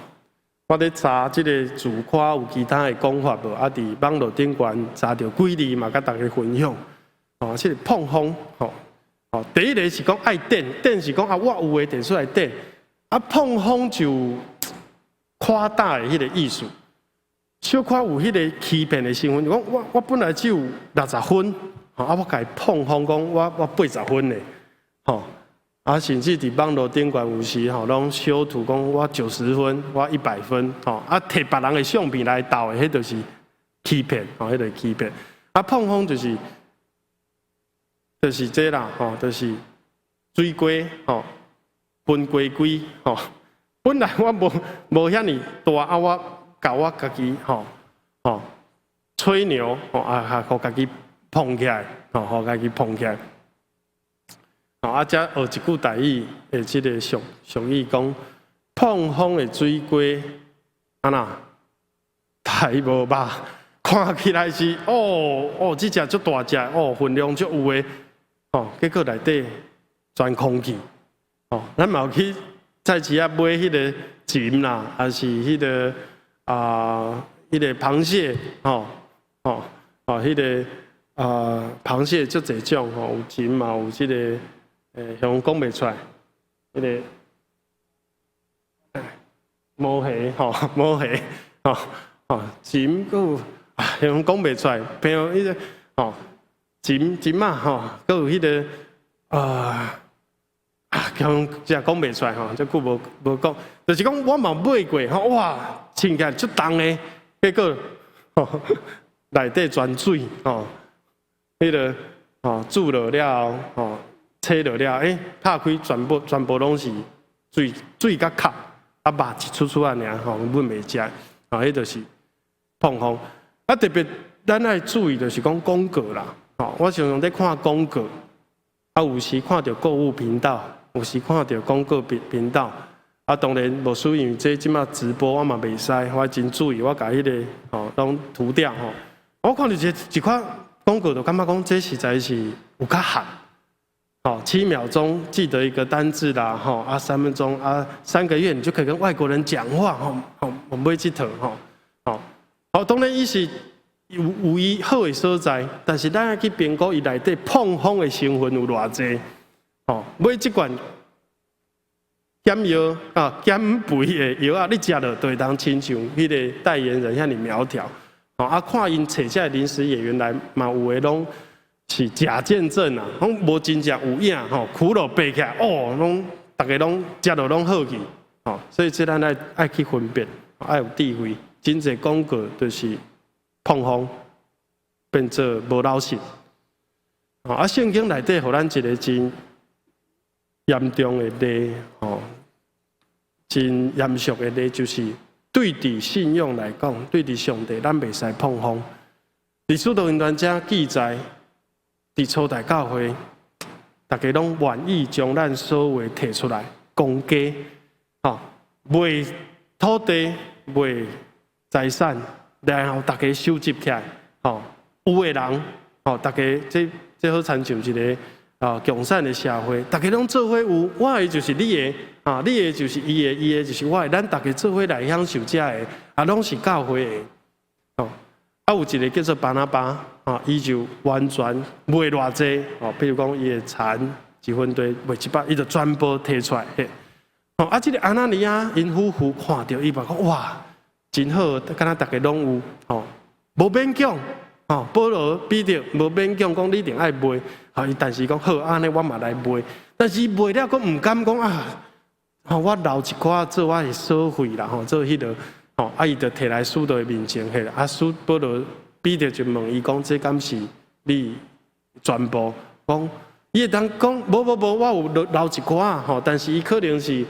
我咧查這个自誇有其他的講法無？啊，佇網路頂懸查著幾字嘛，共大家分享。吼，這个膨風，吼，吼，第一个是講愛展，展是講啊，我有的提出來展。啊，膨風就誇大的彼个意思，小可有彼个欺騙的成分。講我我本來只有60分，吼，啊，我共伊膨風講我我80分的，吼。啊，甚至佇網路頂懸有時吼，攏修圖講我90分，我100分，吼，啊，提別人的相片來鬥的，彼就是欺騙，吼，彼就是欺騙。啊，膨風就是就是這啦，吼，就是水雞，吼，分雞龜，吼。本來我無無遐爾大，啊，我共我家己，吼，吼，吹牛，吼，啊，予家己膨起來，吼，予家己膨起來。啊，遮學一句台語的這个俗俗語講，膨風的水雞，按怎？刣無肉，看起來是哦哦，這隻足大隻，哦，分量足有的，哦，結果內底全空氣，哦，咱嘛有去菜市仔買彼个蟳啦，抑是彼个啊，彼个螃蟹，吼，吼，哦，彼个啊，螃蟹足濟種，吼，有蟳嘛，有這个。欸，像講袂出來，彼个毛蝦吼，毛蝦吼，吼，蟳閣有，啊，像講袂出來，朋友彼个吼，蟳蟳仔吼，閣有彼个啊啊，像這講袂出來吼，這久無無講，就是講我嘛買過吼，哇，穿起來足重的，結果吼內底全水吼，彼个吼煮落了後吼。切落了，欸，拍開全部全部攏是水水甲殼，啊肉一撮撮仔爾吼，阮袂食，吼，彼就是膨風。啊，特別咱愛注意就是講廣告啦，吼，我常常咧看廣告，啊，有時看著購物頻道，有時看著廣告頻頻道，啊，當然無輸因為這這馬直播我嘛袂使，我真注意，我共彼个吼攏塗掉吼。我看著一一款廣告，就感覺講這實在是有較狠。吼，7秒鐘記得一個單字啦，吼啊，3分鐘啊，3個月你就可以跟外國人講話，吼，吼，我買這套，吼，吼，好，當然伊是有伊好的所在，但是咱愛去評估伊內底膨風的成分有偌濟。吼，買這罐減藥啊減肥的藥仔，你食落就會當親像彼个代言人遐爾苗條。吼啊，看𪜶揣這個臨時演員來，嘛有的攏是假見證啊，攏無真正有影吼，苦路爬起來，哦，攏逐家攏食落攏好去，吼，所以這咱愛去分辨，愛有智慧。真濟廣告就是膨風，變做無老實。啊，聖經內底予咱一个真嚴重的例，吼，真嚴肅的例，就是對佇信仰來講，對佇上帝，咱袂使膨風。佇使徒行傳遮記載，佇初代教會，逐家攏願意將咱所有的提出來公家，吼，賣土地、賣財產，然後逐家收集起來，吼，有的人，吼，逐家這好親像一个啊共產的社會，逐家攏做伙有，我的就是你的，啊，你的就是伊的，伊的就是我的，咱逐家做伙來享受這个，啊，攏是教會的，吼。啊，有一个叫做巴拿巴，啊，伊就完全賣偌濟，哦，比如講伊的田一分地賣一百，伊就全部提出來。吼，啊，這个亞拿尼亞𪜶夫婦看著伊嘛講，哇，真好，敢若逐家攏有，吼，無勉強，吼，保羅彼得無勉強講你一定愛賣，吼，伊但是講好，按呢我嘛來賣，但是伊賣了閣毋敢講啊，吼，我留一寡做我的所費啦，吼，做彼个。吼，啊，伊就提來使徒的面前，彼啊，使保羅彼得就問伊講：這敢是你全部？講，伊會當講，無無無，我有留一寡吼，但是伊可能是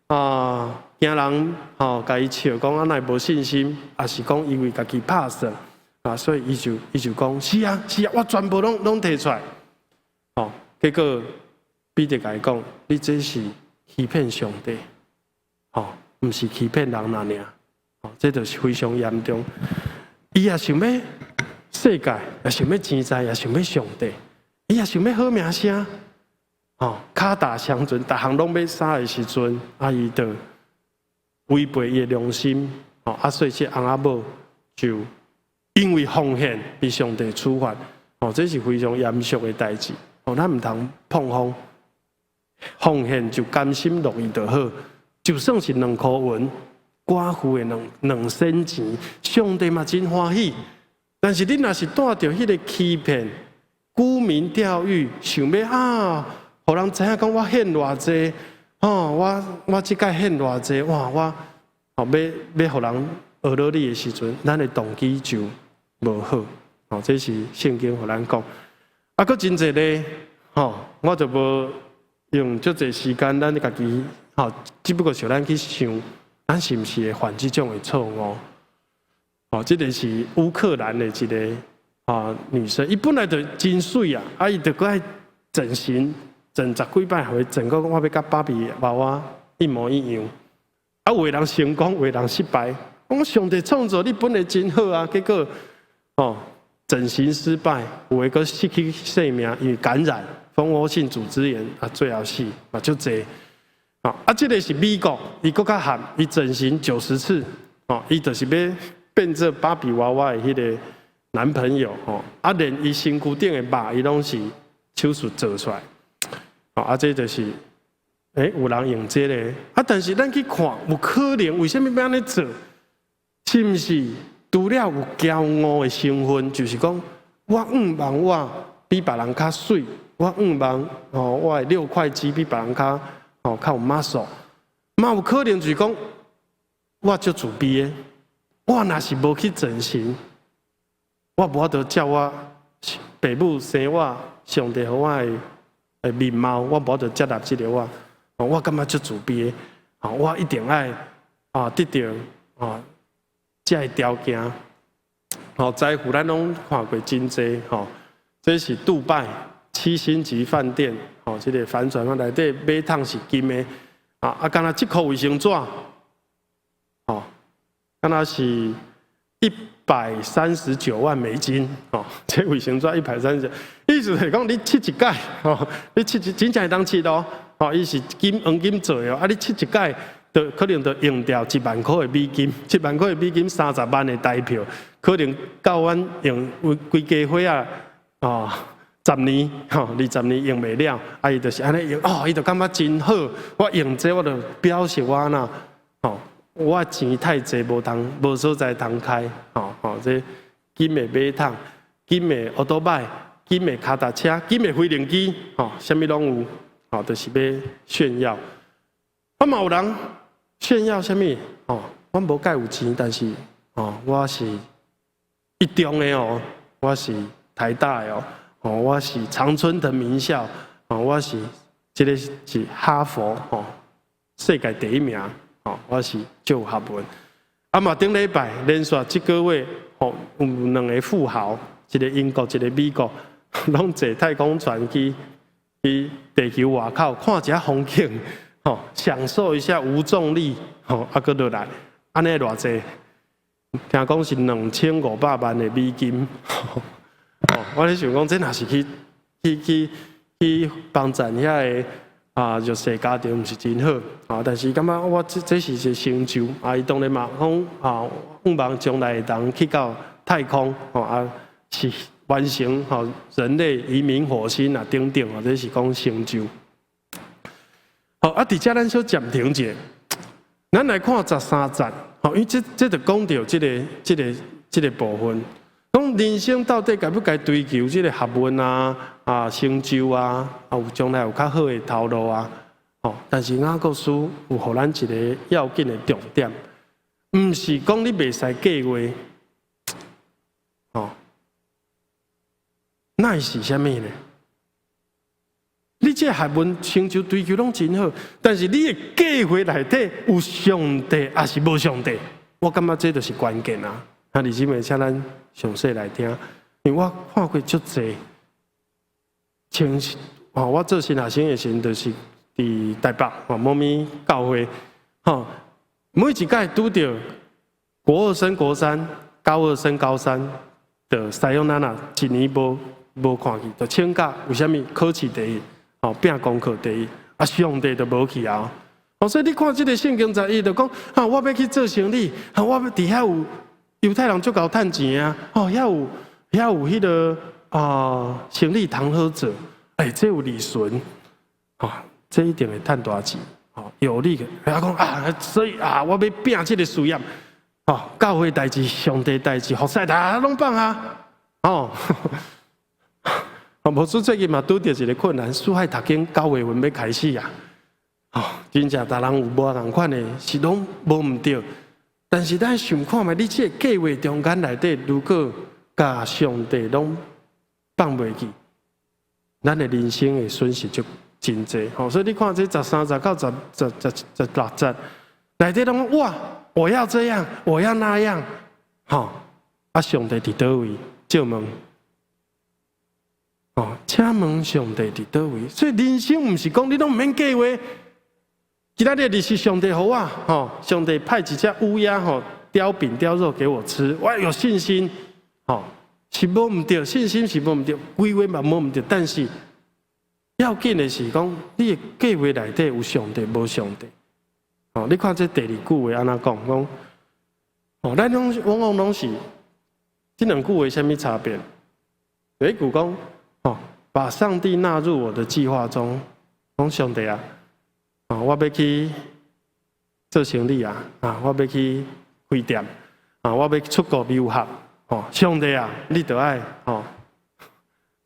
啊，驚人吼，共伊笑講啊，若會無信心，抑是講因為家己拍算啊，所以伊就講：是啊是啊，我全部攏提出來。吼，結果彼得共伊講：你這是欺騙上帝，吼，毋是欺騙人爾爾。這就是非常嚴重。伊也想欲世界，也想欲錢財，也想欲上帝，伊也想欲好名聲。吼，跤踏相船，逐項攏欲啥的時陣，啊，伊就違背伊的良心。吼，啊，所以這翁仔某就因為奉獻被上帝處罰。吼，這是非常嚴肅的代誌。吼，咱毋通膨風，奉獻就甘心樂意就好，就算是兩箍銀。寡婦的兩仙錢，上帝嘛真歡喜。但是你若是帶著彼个欺騙、沽名釣譽，想欲啊，予人知影講我獻偌濟，吼，我這擺獻偌濟，哇，我吼欲予人學落你的時陣，咱的動機就無好。吼，這是聖經予咱講。啊，閣真濟例，吼，我就無用足濟時間，咱家己吼，只不過是咱去想。咱是毋是會犯這種的錯誤？哦，這个是烏克蘭的一个啊女生，伊本來就真媠啊，啊，伊就閣愛整形，整十幾擺，予伊整到講我欲佮芭比娃娃一模一樣。啊，有的人成功，有的人失敗。講上帝創造你本來真好啊，結果哦整形失敗，有的閣失去性命，因為感染蜂窩性組織炎啊，最後死嘛足濟。啊，這个是美國，伊閣較狠，伊整形90次，哦，伊就是欲變做芭比娃娃的彼个男朋友，吼，啊，連伊身軀頂的肉，伊攏是手術做出來，啊，這就是，欸，有人用這个，啊，但是咱去看，有可能為啥物欲按呢做？是毋是除了有驕傲的成分，就是講我向望我比別人較媠，我向望吼我的六塊肌比別人較。哦，較有 muscle，嘛有可能就是講，我足自卑的，我若是無去整形，我無法度照我爸母生我，上帝予我的面貌，我無法度接納這个我，我感覺足自卑的，我一定愛啊得著啊這个條件，吼，財富咱攏看過真濟，吼，這是杜拜七星級飯店。吼，這个帆船內底馬桶是金的，啊啊，敢若這箍衛生紙，吼，敢若是139萬美金，吼，這衛生紙139，意思是講你拭一擺，吼，你拭一真正會當拭哦，吼，伊是金黃金做的，啊，你拭一擺，就可能就用掉一萬箍的美金，一萬箍的美金30萬的台票，可能夠阮用規家伙仔啊十年吼20年用袂了，啊伊就是按呢用，哦，伊就感覺真好。我用這我就表示我若吼，我錢太濟無通無所在通開，吼吼，這金的馬桶、金的歐多擺、金的跤踏車、金的飛行機，吼，啥物攏有，吼，就是欲炫耀。啊嘛有人炫耀啥物？吼，阮無蓋有錢，但是吼，我是一中的哦，我是台大的哦，吼，我是常春藤名校，吼，我是這个是哈佛，吼，世界第一名，吼，我是足有學問。啊嘛，頂禮拜連續這個月，吼，有兩个富豪，一个英國，一个美國，攏坐太空船去地球外口看一下風景，吼，享受一下無重力，吼，啊，閣落來，按呢偌濟？聽講是2500萬的美金，吼，我咧想講，這若是去幫贊遐个啊弱勢家庭，毋是真好啊。但是感覺我這是一個成就啊，伊當然嘛講啊，向望將來會當去到太空，吼啊，是完成吼人類移民火星啊等等，啊，這是講成就。好啊，佇遮咱小暫停者，咱來看13節。吼，因為這就講著這個部分，講人生到底該不該追求這個學問啊、啊成就啊、啊有將來有較好的頭路啊？吼，但是雅各書有予咱一个要緊的重點，毋是講你袂使計劃，吼，那是啥物呢？你這學問成就追求攏真好，但是你的計劃內底有上帝，抑是無上帝？我感覺這就是關鍵啊！啊，弟兄姊妹，請咱詳細來聽，因為我看過足濟，像哦，我做新學生的時陣，就是佇台北哦，某物教會，吼，每一屆拄著國二升國三、高二升高三，就さよなら，一年無看去，就請假，為啥物？考試第一。哦，拼功課第一，啊，上帝就無去啊！哦，所以你看這個聖經節，伊就講，啊，我欲去做生意，啊，我欲佇遐有猶太人足𠢕趁錢啊，哦，遐有彼个啊，生意通好做，欸，這有利潤，哦，這一定會趁大錢，哦，有利的。啊，講啊，所以啊，我欲拼這个事業，哦，教會代誌、上帝代誌、服侍代攏放啊，哦。牧師最近嘛拄著一个困難，四海讀經9月份欲開始啊！哦，真正逐人有無仝款的，是攏無毋對。但是咱想看覓，你這个計劃中間內底，如果共上帝攏放袂記，咱的人生會損失就真濟。吼，所以你看這13節到16節，內底攏哇，我要這樣，我要那樣，吼，啊，上帝佇佗位？借問。哦，請問上帝佇佗位？所以人生毋是講你攏毋免計劃。今仔日就是上帝予我，吼，上帝派一隻烏鴉吼，叼餅叼肉給我吃，我有信心，吼，是無毋對，信心是無毋對，規劃嘛無毋對，但是要緊的是講，你的計劃內底有上帝無上帝？哦，你看這第二句話按怎講？講，哦，咱攏往往攏是這兩句話啥物差別？第一句講。哦，把上帝納入我的計劃中，講上帝啊，哦，我欲去做生意啊，啊，我欲去開店，啊，我欲出國留學，哦，上帝啊，你著愛哦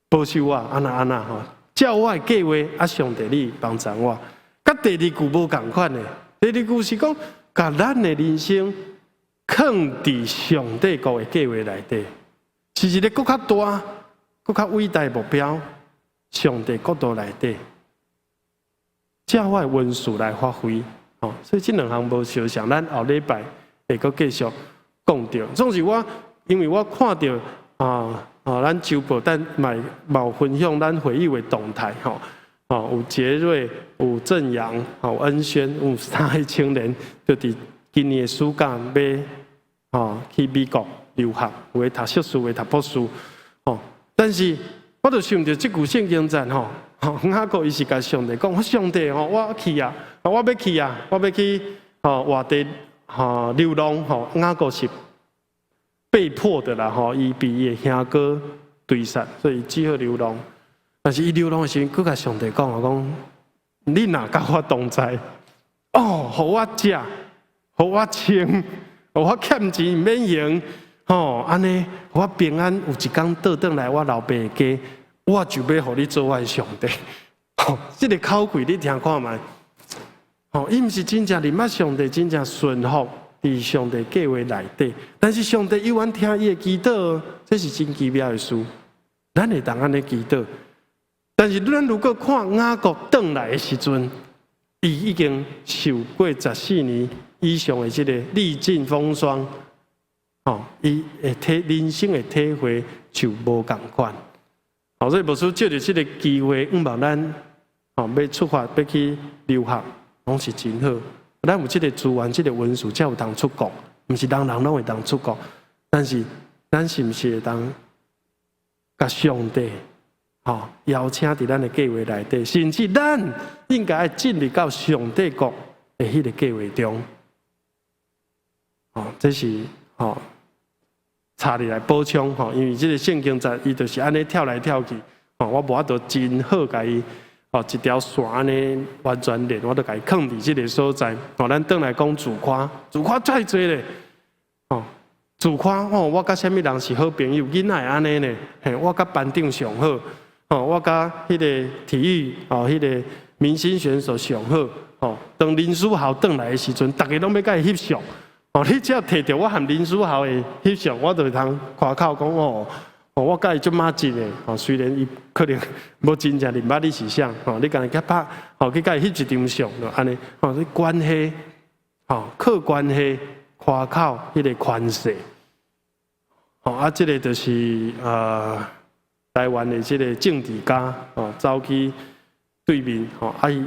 保守我，按怎按怎吼，照我的計劃，啊，上帝你幫助我。佮第二句無仝款的，第二句是講，共咱的人生囥佇上帝國的計劃內底，是一个閣較大、閣較偉大的目標，上帝國度內底，照我的恩賜來發揮，哦，所以這兩項無相像，咱後禮拜會閣繼續講著。總是我，因為我看著啊，咱周報等嘛有分享咱會友的動態，吼，哦，有傑瑞，有正陽，有恩軒，有三个青年，就佇今年的暑假欲哦去美國留學，有的讀碩士，有的讀博士，吼。但是我就想著這句聖經節吼，雅各伊是共上帝講，上帝吼，我去啊，我欲去啊，我欲去吼外地吼流浪吼，雅各是八被迫的啦吼，伊被伊的兄哥追殺，所以只好流浪。但是伊流浪的時陣，閣共上帝講啊，講你若佮我同在，哦，予我食，予我穿，予我欠錢毋免還，吼，按呢，予我平安，有一工倒轉來我老爸的家，我就欲予你做我的上帝。吼，這个口氣你聽看覓？吼，伊毋是真正認捌上帝，真正順服佇上帝計劃內底。但是上帝猶原聽伊的祈禱，這是真奇妙的事。咱會當按呢祈禱，但是咱如果看雅各轉來的時陣，伊已經受過14年以上的這个歷盡風霜，吼，伊的體人生的體會就無仝款。好，所以牧師藉著這个機會，向望咱吼欲出發欲去留學，攏是真好。咱有這个資源、這个文書，才有通出國，毋是人人攏會當出國。但是咱是毋是會當共上帝吼邀請佇咱的計劃內底，甚至咱應該愛進入到上帝國的彼个計劃中。吼，這是吼插入來補充吼，因為這个聖經節伊就是按呢跳來跳去，吼，我無法度真好共伊吼一條線按呢完全連，我都共伊囥佇這个所在。吼，咱轉來講自誇，自誇太濟咧，吼，自誇吼，我佮啥物人是好朋友，囡仔會按呢呢？嘿，我佮班長上好，吼，我佮彼个體育吼，彼个明星選手上好，吼，當林書豪轉來的時陣，逐家攏欲共伊翕相。哦，你只要提著我和林書豪的翕相，我就會通誇口講哦，哦，我佮伊足麻吉的，哦，雖然伊可能無真正認捌你是啥，吼，你共伊去拍，吼，去共伊翕一張相，就按呢，吼，這關係，吼，靠關係誇口彼个權勢，吼，啊，這个就是台灣的這个政治家，吼，走去對面，吼，啊伊，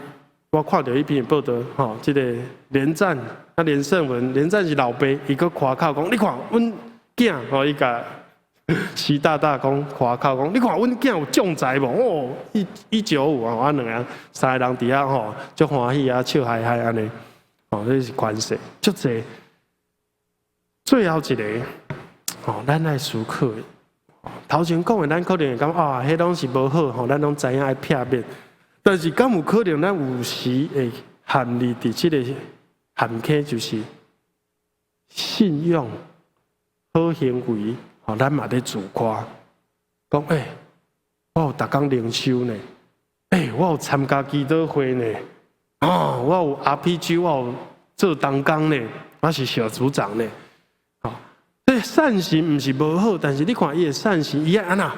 我看著彼篇報道，吼，這个連戰。啊，連勝文，連戰是老爸，伊閣誇口講，你看阮囝，吼，伊共習大大講誇口講，你看阮囝有將才無？哦，195啊，啊兩个人三个人佇遐吼，足歡喜啊，笑嗨嗨按呢，吼，這是權勢，足濟。最後一个，吼，咱愛思考的，頭前講的，咱可能會感覺啊，彼攏是無好，吼，咱攏知影愛避免。但是敢有可能，咱有時會陷入佇這个陷坑，就是信用好行為，吼，咱嘛咧自誇，講欸，我有逐工靈修呢，欸，我有參加祈禱會呢，哦，我有 RPG，我有做同工呢，我是小組長呢，吼，這善行毋是無好，但是你看伊的善行，伊愛按怎？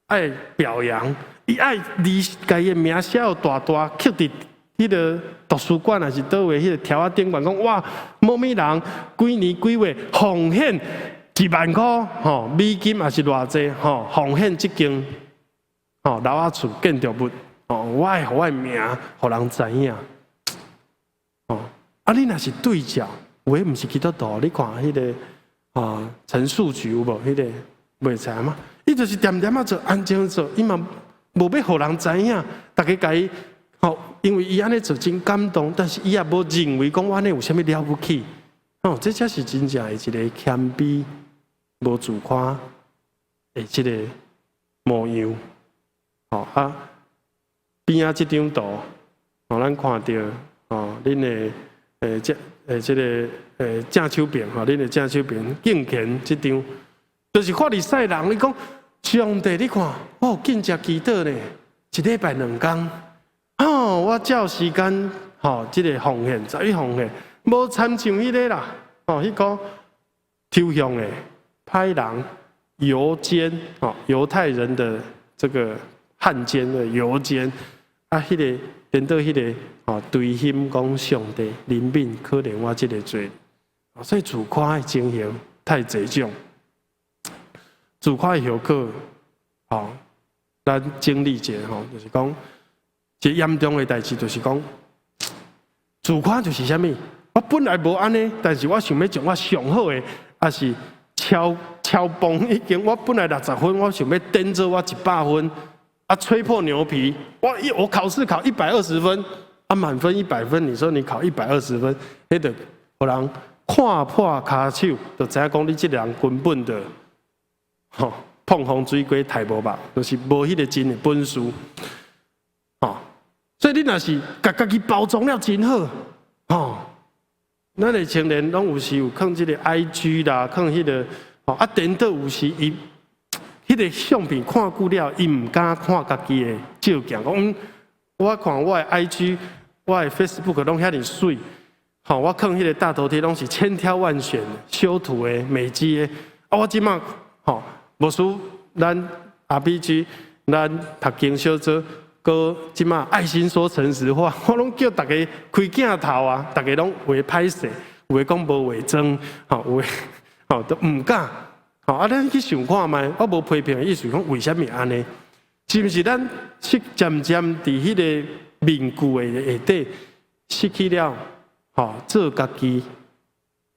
愛表揚，伊愛伊共伊的名寫大大，刻佇彼个圖書館還是佗位彼个柱仔頂懸，講哇，某某人幾年幾月奉獻1萬箍，吼，美金抑是偌濟，吼，奉獻這間吼樓仔厝建築物，吼，我愛予我的名，予人知影，吼，啊，你若是對照，有的毋是基督徒，你看彼个啊陳樹菊有無？彼个袂知嗎？伊就是恬恬仔做，安靜做，伊嘛無欲予人知影，逐家共伊，吼，因為伊按呢做真感動，但是伊也無認為講我按呢有啥物了不起，吼，這才是真正的一个謙卑、無自誇的這个模樣，吼啊，邊仔這張圖，吼，咱看著，吼，恁的這這个正手邊，吼，恁的正手邊敬虔這張，就是法利賽人，伊講上帝，你看，我有禁食祈禱呢，一禮拜兩工，哦，我照時間，吼，這个奉獻，十一奉獻，無親像彼个啦，吼，彼個抽象的歹人、猶奸，吼，猶太人的這個漢奸的猶奸，啊，彼个顛倒彼个，吼，隨心講上帝憐憫可憐我這个罪，所以自誇的情形太濟種，自誇的後果，吼，咱整理一下吼，就是講，一個嚴重的代誌就是講，自誇就是啥物？我本來無按呢，但是我想欲將我上好的，抑是超超磅已經，我本來60分，我想欲顛做我100分，啊，吹破牛皮，我考試考120分，啊，滿分100分，你說你考一百二十分，彼就予人看破跤手，就知影講你這个人根本就吼膨風水雞刣無肉，就是無彼个真的本事，吼。所以你若是共家己包裝了真好，吼，咱的青年攏有時有囥這个 IG 啦，囥彼个吼啊，顛倒有時伊彼个相片看久了，伊毋敢看家己的照鏡，講我看我的 IG、我的 Facebook 攏遐爾媠，吼，我囥彼个大頭貼攏是千挑萬選修圖的美肌的，啊，我這馬吼，無輸咱 RPG，咱讀經小組，閣這馬愛心說誠實話，我攏叫逐家開鏡頭啊，逐家攏有的歹勢，有的講無化妝，吼，有的吼都毋敢，吼，啊，咱去想看覓，我無批評的意思，講為啥物按呢？是毋是咱是漸漸佇彼个面具的下底失去了吼做家己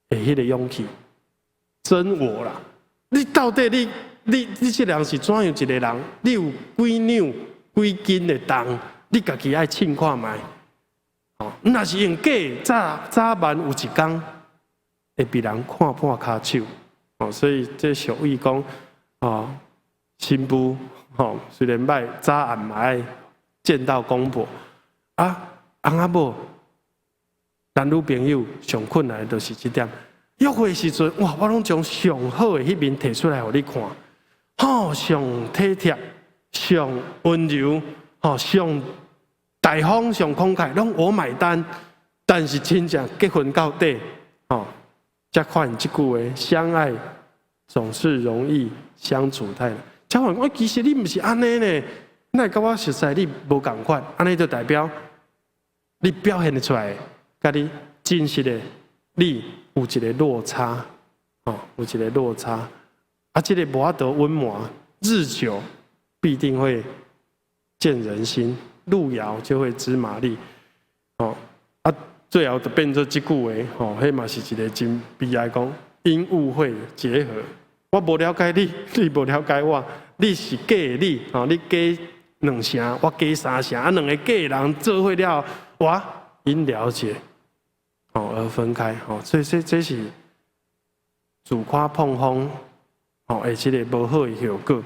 的彼个勇氣，真我啦？你到底你這人是怎樣一个人？你有幾兩幾斤的重？你家己愛稱看覓。吼，若是用假，早早晚有一工會被人看破跤手。哦，所以這俗語講，哦，新婦吼雖然歹，早暗嘛愛見到公婆。啊，翁仔某男女朋友上困難的就是這點。約會的時陣，哇，我攏將上好的彼面提出來予你看，吼，上體貼、上溫柔，吼，上大方、上慷慨，攏我買單。但是真正結婚到底，吼，才發現這句話：相愛總是容易，相處太難。才發現講，其實你毋是按呢呢，哪會佮我熟似你無仝款，按呢就代表你表現得出來，佮你真實的你有一个落差，哦，有一个落差。啊，這个無法度隱瞞，日久必定會見人心，路遙就會知馬力。哦，啊，最後就變做這句話，吼，彼嘛是一个真悲哀，講因誤會結合。我無了解你，你無了解我，你是假的你，吼，你假兩成，我假三成，啊，兩个假的人做伙了，我因了解，哦而分開，吼，所以這是自誇膨風，吼，的這个無好的後果，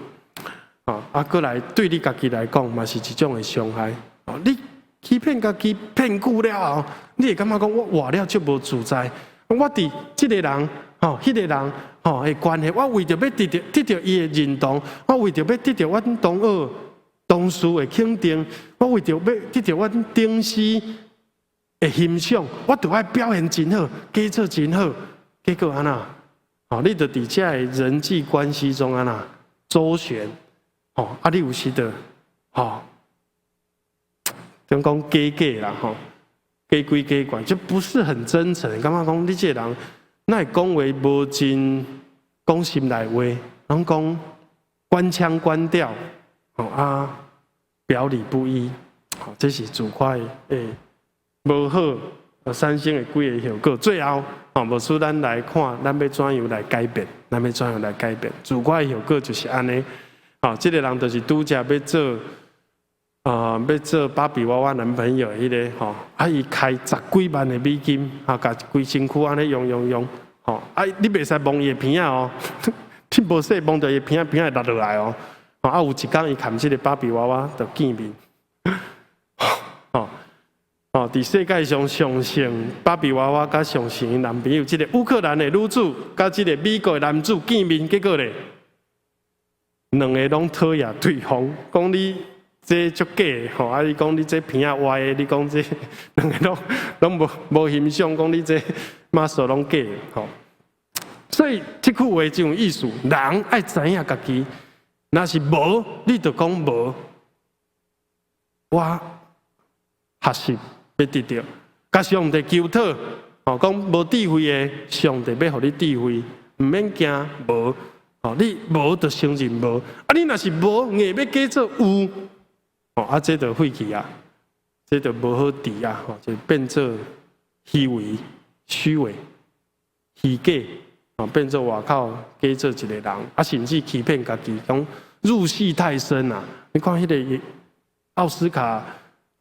哦，啊，閣來對你家己來講嘛是一種的傷害，哦，你欺騙家己騙久了後，你會感覺講我活了足無自在，我佇這个人，吼，彼个人，吼的關係，我為著欲得著伊的認同，我為著欲得著阮同學同事的肯定，我為著欲得著阮頂司的欣賞，我著愛表現真好，假做真好，結果按怎？吼，你著佇這个人際關係中按怎周旋？吼，啊，你有時著，吼，怎講假假啦，吼，假鬼假怪，就不是很真誠。感覺講你這个人，哪會講話無真講心內話，攏講官腔官調，吼啊，表裡不一，吼，這是自誇的無好產生的幾个後果。最後，吼，牧師咱來看，咱欲怎樣來改變？咱欲怎樣來改變？自誇的後果就是按呢，吼，這个人就是拄才欲做芭比娃娃男朋友的彼个吼，啊，伊開十幾萬的美金，啊，共規身軀按呢用用用，吼，啊，你袂使摸伊的鼻仔哦，你無小摸著伊鼻仔，鼻仔會落落來哦，吼，啊，有一工伊含這个芭比娃娃就見面，吼，哦，佇世界上上像芭比娃娃佮上像伊男朋友，這个烏克蘭的女子佮這个美國的男子見面，結果咧，兩个攏討厭對方，講你這足假的吼，啊！你講你這鼻仔歪的，你講這兩个攏無欣賞，講你這嘛數攏假的吼。所以這句話真有意思，人愛知影家己，若是無，你就講無。我學習欲得著，共上帝求討，吼，講無智慧的，上帝欲予你智慧，毋免驚無，吼，你無就承認無，啊，你若是無，硬欲假做有。哦，啊，這就廢去啊，這就無好治啊，吼，就變做虛偽、虛偽、虛假，哦，變做外口假做一个人，啊，甚至欺騙家己，講入戲太深啊！你看彼个奧斯卡，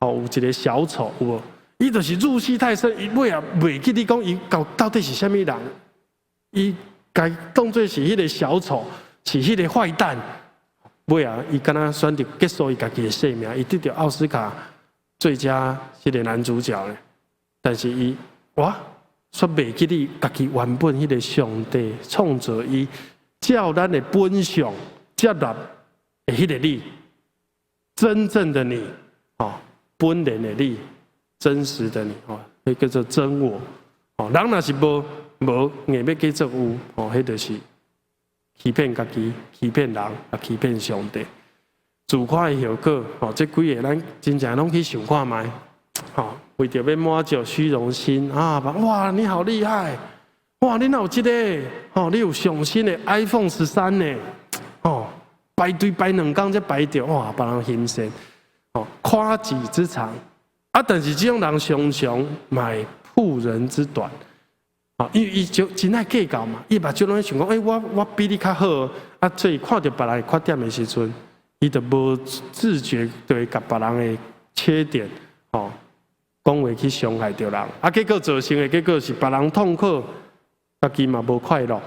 哦，有一个小丑，有無？伊就是入戲太深，伊尾仔袂記得講伊到底是啥物人，伊共當做是彼個小丑，是彼個壞蛋。尾仔伊敢若選擇結束伊家己的生命，伊得著奧斯卡最佳彼個男主角咧。但是伊哇，煞袂記得家己原本彼個上帝創造伊，照咱的本相接納的彼個你，真正的你，哦，本然的你，真實的你，哦，彼叫做真我。哦，人若是無無硬欲假做有，哦，彼就是欺騙家己、欺騙人，也欺騙上帝。自誇的後果，哦，這幾个咱真正攏去想看覓，吼，為著欲滿足虛榮心啊！哇，你好厲害！哇，你哪有這个？吼，你有上新的 iPhone 13呢？哦，排隊排2工才排著，哇，別人欣羨，哦，誇己之長啊！但是這種人常常嘛會曝人之短，啊，因為伊就真愛計較嘛，伊目睭攏想講，欸，我比你較好，啊，所以看著別人的缺點的時陣，伊就無自覺就會共別人的缺點，吼，講話去傷害著人，啊，結果造成的結果是別人痛苦，家己嘛無快樂。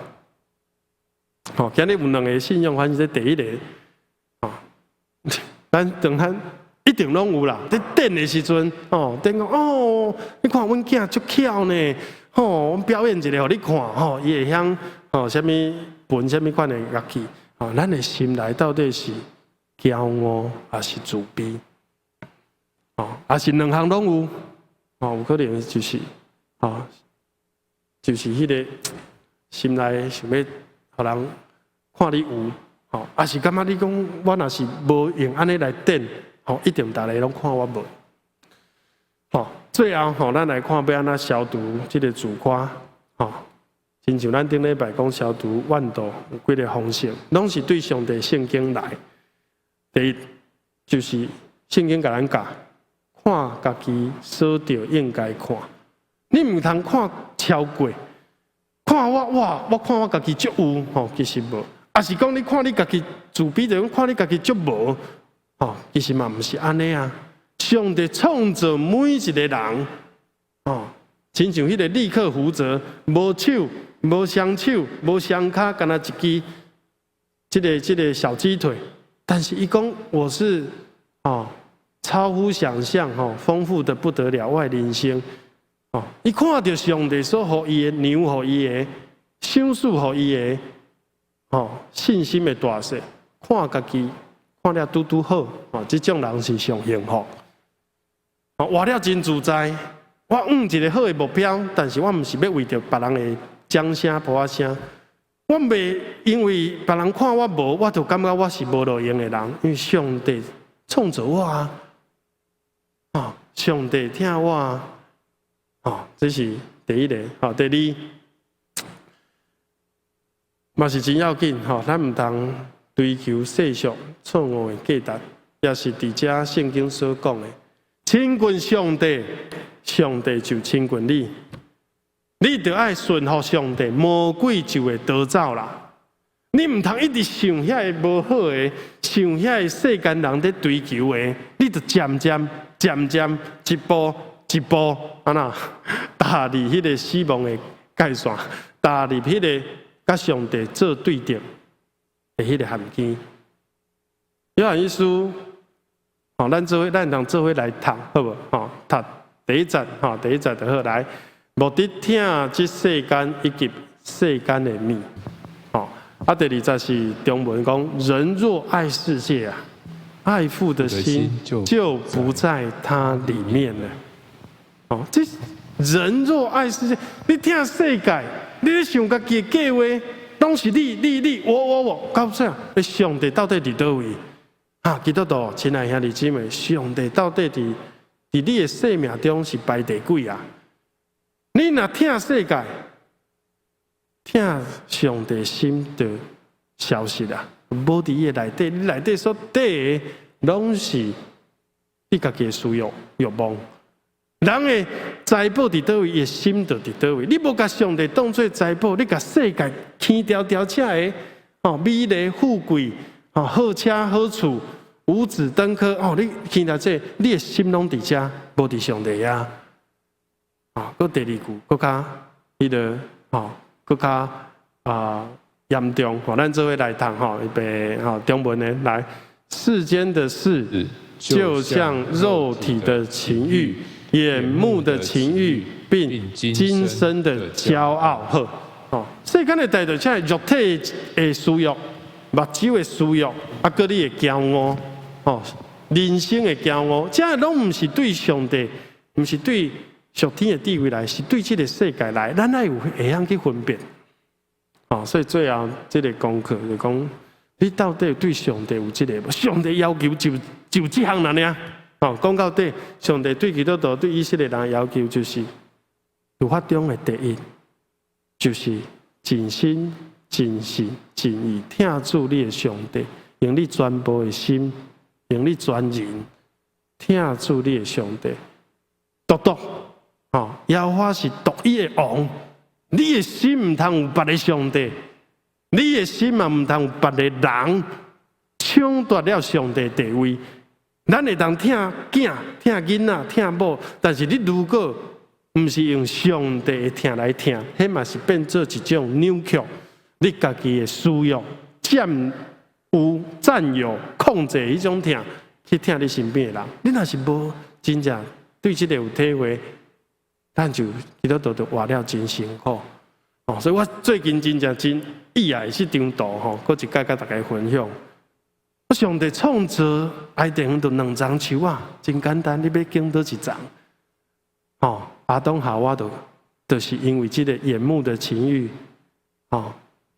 吼，今日有兩个信用反正第一个，吼，咱等咱一定攏有啦。佇展的時陣，哦，展講哦，你看阮囝足巧呢，吼，阮表演一个予你看，吼，伊會曉吼，啥物彈啥物款的樂器，吼，咱的心內到底是驕傲抑是自卑？哦，抑是兩項攏有，哦，有可能就是，哦，就是彼个心內想欲予人看你有，吼，抑是感覺你講我若是無用按呢來展，吼，一定逐个攏看我無。吼，最後吼，咱來看欲按怎消除這个自誇，吼，親像咱頂禮拜講消除怨妒有幾个方式，攏是對上帝聖經來。第一就是聖經共咱教，看家己所著應該看，你毋通看超過。看我哇，我看我家己足有吼，其實無；抑是講你看你家己自卑，就講看你家己足無吼，其實嘛毋是按呢啊。上帝創造每一个人，吼，親像彼个力克胡哲，無手、無雙手、無雙跤，干焦一支，這个小雞腿。但是伊講我是哦，超乎想象吼，豐富的不得了，我的人生。哦，伊看著上帝所予伊的，量予伊的，賞賜予伊的，哦，信心的大細，看家己看了拄拄好，哦，這種人是上幸福。哦，活了真自在，我有一个好的目標，但是我毋是欲為著別人的掌聲、噗仔聲，我袂因為別人看我無，我就感覺我是無路用的人，因為上帝創造我啊，哦，上帝疼我啊。哦，這是第一个。吼，第二，嘛是真要緊。吼，咱毋通追求世俗錯誤的價值，也是佇遮聖經所講的，親近上帝，上帝就親近你。你著愛順服上帝，魔鬼就會逃走啦。你毋通一直想遐个無好的，想遐个世間人佇追求的，你就漸漸漸漸一步一步，按怎踏入彼个死亡的界線，踏入彼个佮上帝做對敵的彼个陷阱。約翰一書，吼，咱做伙，咱通做伙來讀，好無？吼，讀第一節，吼，第一節就好來。莫得疼這世間以及世間的物，吼。啊，第二節是中文講：人若愛世界啊，愛父的心就不在他裡面了。哦，這人若愛世界，你疼世界，你咧想家己的計畫，攏是你、你、你、我、我、我，到啥？上帝到底佇佗位？啊，基督徒，親愛兄弟姊妹，上帝到底佇你的生命中是排第幾啊？你若疼世界，疼上帝心就消失啦，無佇伊的內底，你內底所綴的，攏是你家己的私欲、欲望。人的財寶佇佗位，伊的心就佇佗位。你無共上帝當做財寶，你共世界輕條條車的，哦，美麗富貴，哦，好車好厝，五子登科，哦，你輕條這，你的心攏佇遮，無佇上帝遐。閣第二句，閣較彼个吼，閣較啊嚴重。吼，咱做伙來讀吼，預備吼，中文的來，世間的事，就像肉體的情慾、眼目的情慾，並今生的驕傲。好，吼，世間的代誌，這肉體的私欲、目睭的私欲，啊，閣你的驕傲，吼，人生的驕傲，這攏毋是對上帝，毋是對屬天的智慧來，是對這个世界來。咱愛有會曉去分辨。哦，所以最後這个功課就講，你到底對上帝有這个無？上帝要求就這項爾。哦，講到底，上帝對基督徒、對以色列人要求就是，律法中的第一，就是盡心、盡性、盡意疼主你的上帝，用你全部的心，用你全人疼主你的上帝。獨獨，哦，耶和華是獨一的王。你的心毋通有別个上帝，你的心嘛毋通有別个人搶奪了上帝地位。咱會當疼囝、疼囡仔、疼某，但是你如果毋是用上帝的疼來疼，彼嘛是變做一種扭曲你家己的私欲、佔有、佔有、控制彼種疼，去疼你身邊的人。你若是無真正對這个有體會，咱就基督徒就活了真辛苦。哦，所以我最近真正真意愛這張圖吼，閣一擺佮大家分享。我上帝創造伊甸園就兩叢樹仔，真簡單，你欲揀佗一叢？哦，亞當夏娃就是因為這个眼目的情慾，哦，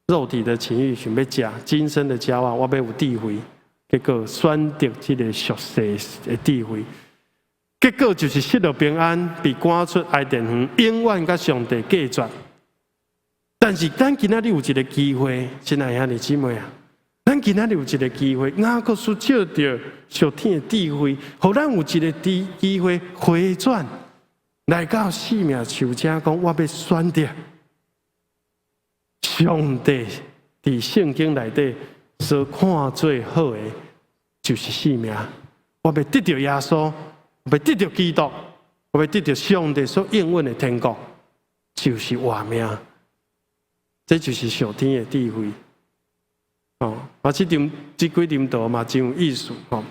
肉體的情慾想欲食，今生的驕傲，我欲有智慧，結果選擇這个俗世的智慧，結果就是失落平安，被趕出伊甸園，永遠佮上帝隔絕。但是咱今仔日有一个機會，親愛兄弟姊妹啊，咱今仔日有一个機會，雅各書借著屬天的智慧，予咱有一个機會回轉來到生命樹遮，講我欲選擇上帝佇聖經內底所看做好的，就是生命。我欲得著耶穌，我欲得著基督，我欲得著上帝所應允的天國，就是活命。這就是屬天的智慧。哦，啊，這張這幾張圖嘛真有意思吼。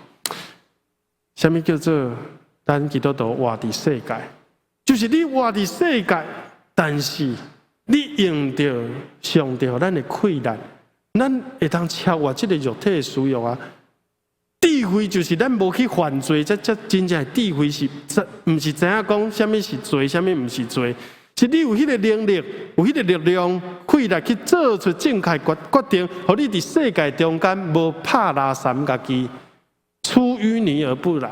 啥物叫做咱基督徒活佇世界？就是你活佇世界，但是你用著上帝予咱的氣力，咱會當超越這个肉體的私欲啊。智慧就是咱無去犯罪，這真正的智慧是，毋是知影講啥物是罪，啥物毋是罪。是你有彼个能力，有彼个力量，氣力去做出正確決定，予你佇世界中間無拍垃圾家己，出淤泥而不染。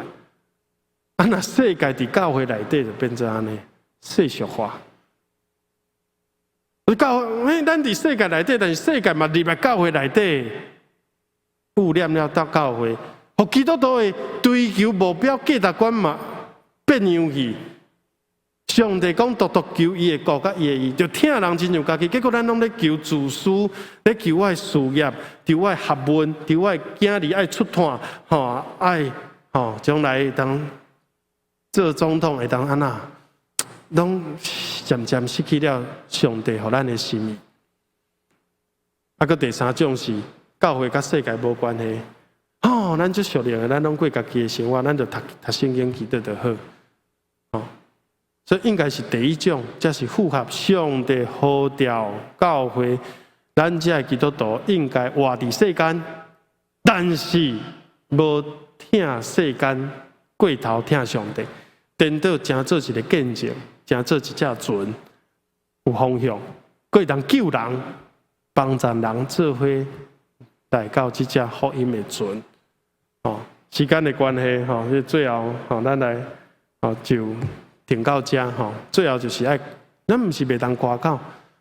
啊，若世界佇教會內底就變做按呢，世俗化。教會，咱佇世界內底，但是世界嘛入來教會內底，污染了到教會，予基督徒的追求目標價值觀嘛變樣去。上帝講獨獨求伊的國佮伊的義，就疼人親像家己。結果咱攏咧求自私，咧求我的事業，求我的學問，求我的囝兒愛出湠，吼愛吼將來會當做總統會當按怎，攏漸漸失去了上帝予咱的心意。啊，閣第三種是教會佮世界無關係，吼，咱這屬靈的，咱攏過家己的生活，咱就讀讀聖經祈禱就好，吼。所以應該是第一種，才是符合上帝呼召教會，咱這基督徒應該活佇世間，但是無疼世間，過頭疼上帝，顛倒成做一个見證，成做一隻船，有方向，閣會當救人，幫助人做伙來到這隻福音的船。哦，時間的關係，吼，最後，吼，咱來，吼就停到遮，吼，最後就是愛，咱毋是袂當誇口，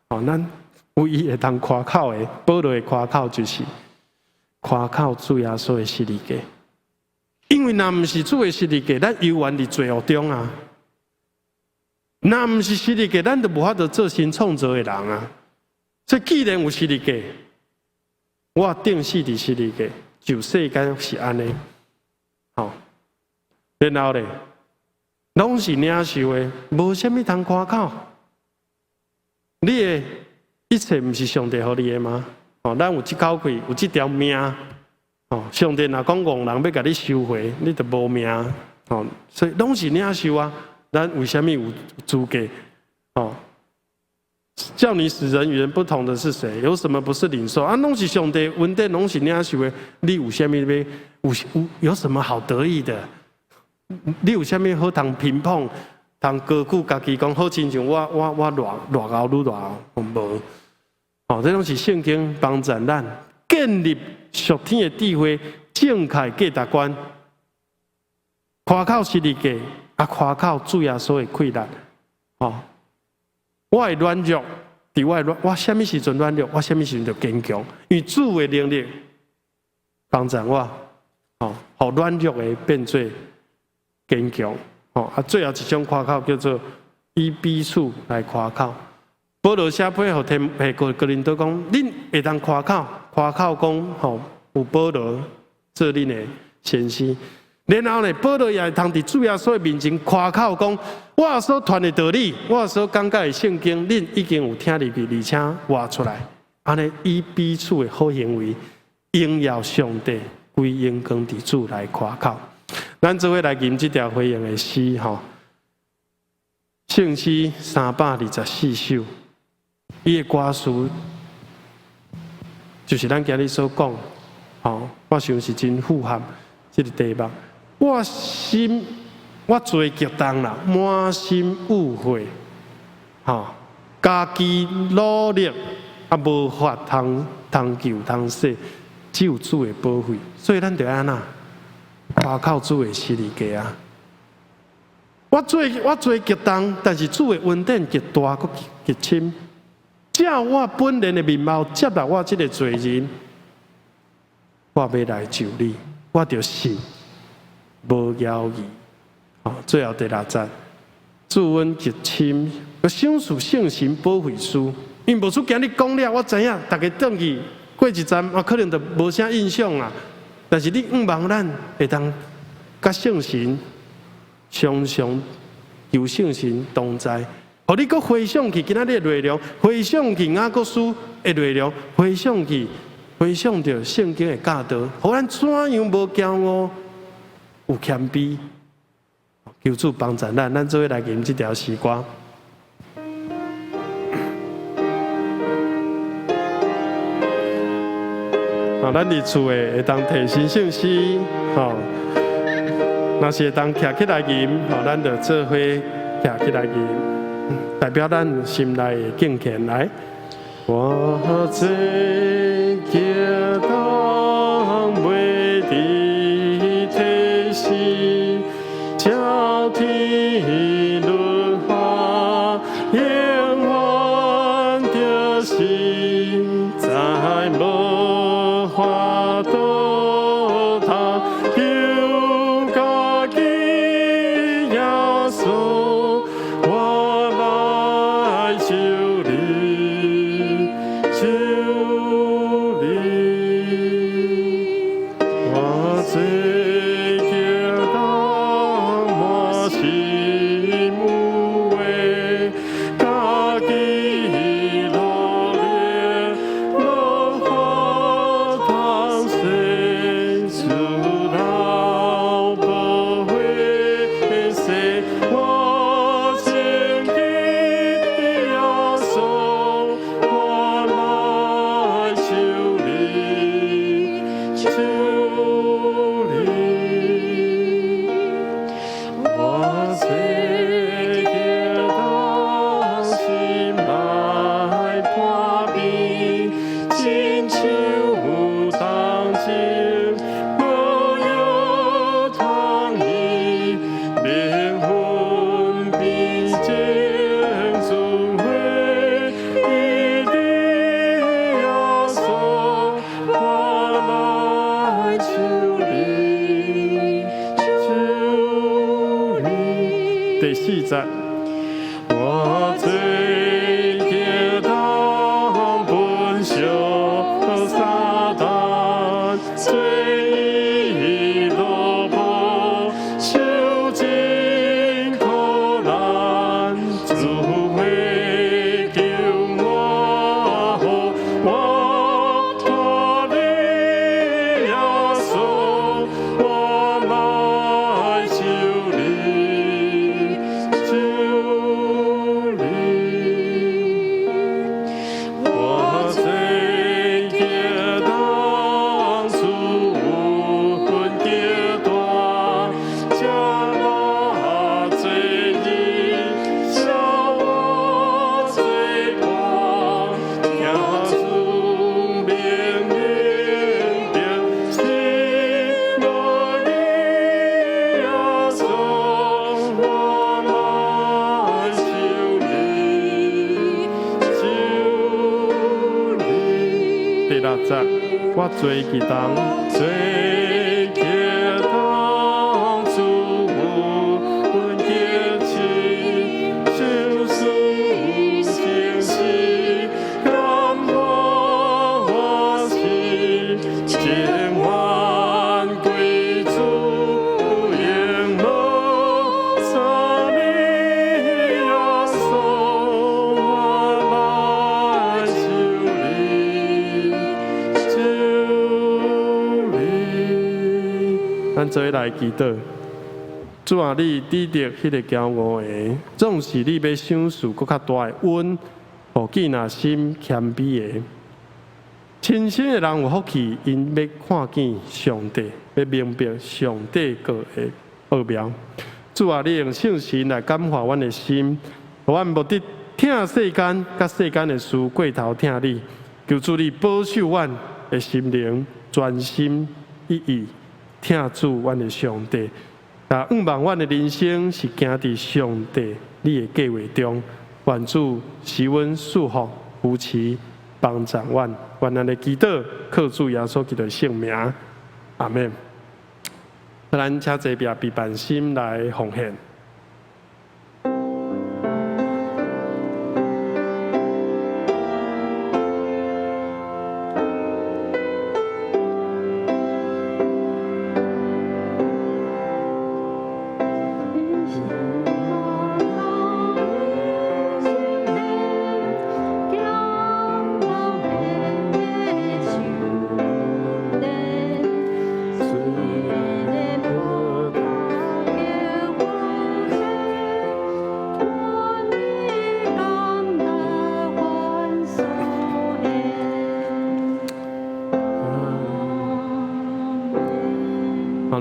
吼，咱唯一會當誇口的，保羅的誇口就是誇口主耶穌的十字架。因為若毋是主的十字架，咱猶原佇罪惡中啊。若毋是十字架，咱就無法度做新創造的人啊。所以既然有十字架，我釘死佇十字架，就世間是按呢。吼，然後咧，攏是領受的，無啥物通誇口。你的一切毋是上帝予你的嗎？哦，咱有這口氣，有這條命。哦，上帝若講戇人欲共你收回，你就無命。哦，所以攏是領受啊。咱為啥物有資格？哦，叫你使人與人不同的是誰？有什麼不是領受？啊，攏是上帝恩典，攏是領受的。你有啥物欲有什麼好得意的？你有啥物好通評判？通高舉家己講好親像我偌偌𠢕愈偌𠢕，無。哦，這攏是聖經幫助咱建立屬天的智慧，正確價值觀，誇口十字架，啊，誇口主耶穌的氣力。哦，我的軟弱，佇我的軟，我啥物時陣軟弱，我啥物時陣就堅強，因為主的能力幫助我，哦，予軟弱的變做堅強。哦，啊，最後一種誇口叫做以彼此來誇口。保羅寫批予提彼哥哥林多講，恁會當誇口，誇口講吼，有保羅做恁的先生。然後呢，保羅也會通佇主耶穌的面前誇口講，我所傳的道理，我所講解的聖經，恁已經有聽入去，而且活出來。按呢以彼此的好行為，榮耀上帝，歸榮光佇主來誇口。咱做伙來吟這條回應的詩吼，聖詩324首，伊的歌詞就是咱今日所講，吼，我想是真符合這個題目。我心我罪極重啦，滿心污穢，吼，家己努力啊，無法通通救通洗，只有主的寶血，所以咱就按怎？誇口主的十字架啊！我罪極重，但是主的恩典極大，閣極深。照我本然的面貌接納我這個罪人，我欲來就你，我就信，無猶豫。哦，最後第六節，主恩極深，閣賞賜聖神保惠師。因牧師今日講了，我知影，逐家轉去過一陣，我可能就無啥印象啊。但是你向望咱會當佮聖神常常求聖神同在，予你閣回想起今仔日的內容，回想起雅各書的內容，回想起回想著聖經的教導，予咱怎樣無驕傲，有謙卑，求主幫助咱，咱做伙來吟這條詩歌。啊，咱佇厝的會當提神聖詩，吼，若是會當徛起來吟，吼，咱就做伙徛起來吟，代表咱心內的敬虔來。我罪極重，袂得體死，照天律法，永遠著死，再無法度通救家己耶穌，我來求你，求你，我罪極重，滿心污穢，家己努力，無法通洗，主流寶血洗，我親近耶穌，我來求你，求你，我罪極重，心內破病，親像當前無藥通醫，靈魂變成主血，的耶穌，我來求你，求你。第四節，我罪極重，本屬撒旦，罪已落魄，受盡苦六節，我做祈禱，做祈禱，主阮激情，賞賜誠實，感歡喜，千萬歸主榮耀，三一耶穌，我來求你，求你。咱做伙來祈禱。主啊，你指著彼个驕傲的，總是你欲賞賜閣較大的恩，予見若心謙卑的。清心的人有福氣，𪜶欲看見上帝，欲明白上帝國的奧妙。主啊，你用聖神來感化阮的心，予阮無得疼世間，佮世間的事過頭疼你。求主你保守阮的心靈，專心一意疼主阮的上帝。啊，向望阮的人生是行佇上帝你的計劃中，願主賜阮祝福、扶持、幫助阮。願咱的祈禱，靠主耶穌基督的聖名，阿們。咱請坐壁備辦心來奉獻。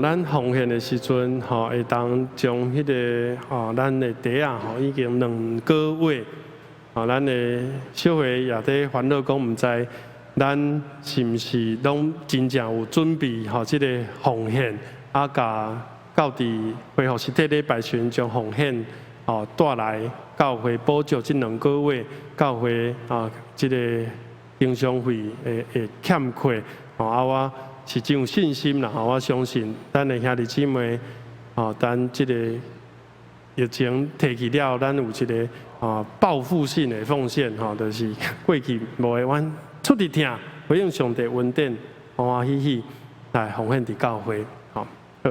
咱奉獻的時陣，吼，會當將彼个吼，咱的袋仔吼，已經兩個月，吼，咱的小會也佇煩惱講，毋知咱是毋是攏真正有準備吼，這個奉獻，啊，共到佇恢復實體禮拜時陣將奉獻吼帶來教會補助這兩個月教會啊，這個經常費的欠缺，吼，啊我是真有信心啦！吼，我相信咱的兄弟姊妹，吼，等這個疫情退去了，咱有一个啊報復性的奉獻，吼，就是過去無的，阮出佇疼，回應上帝恩典，歡歡喜喜來奉獻佇教會，吼，好。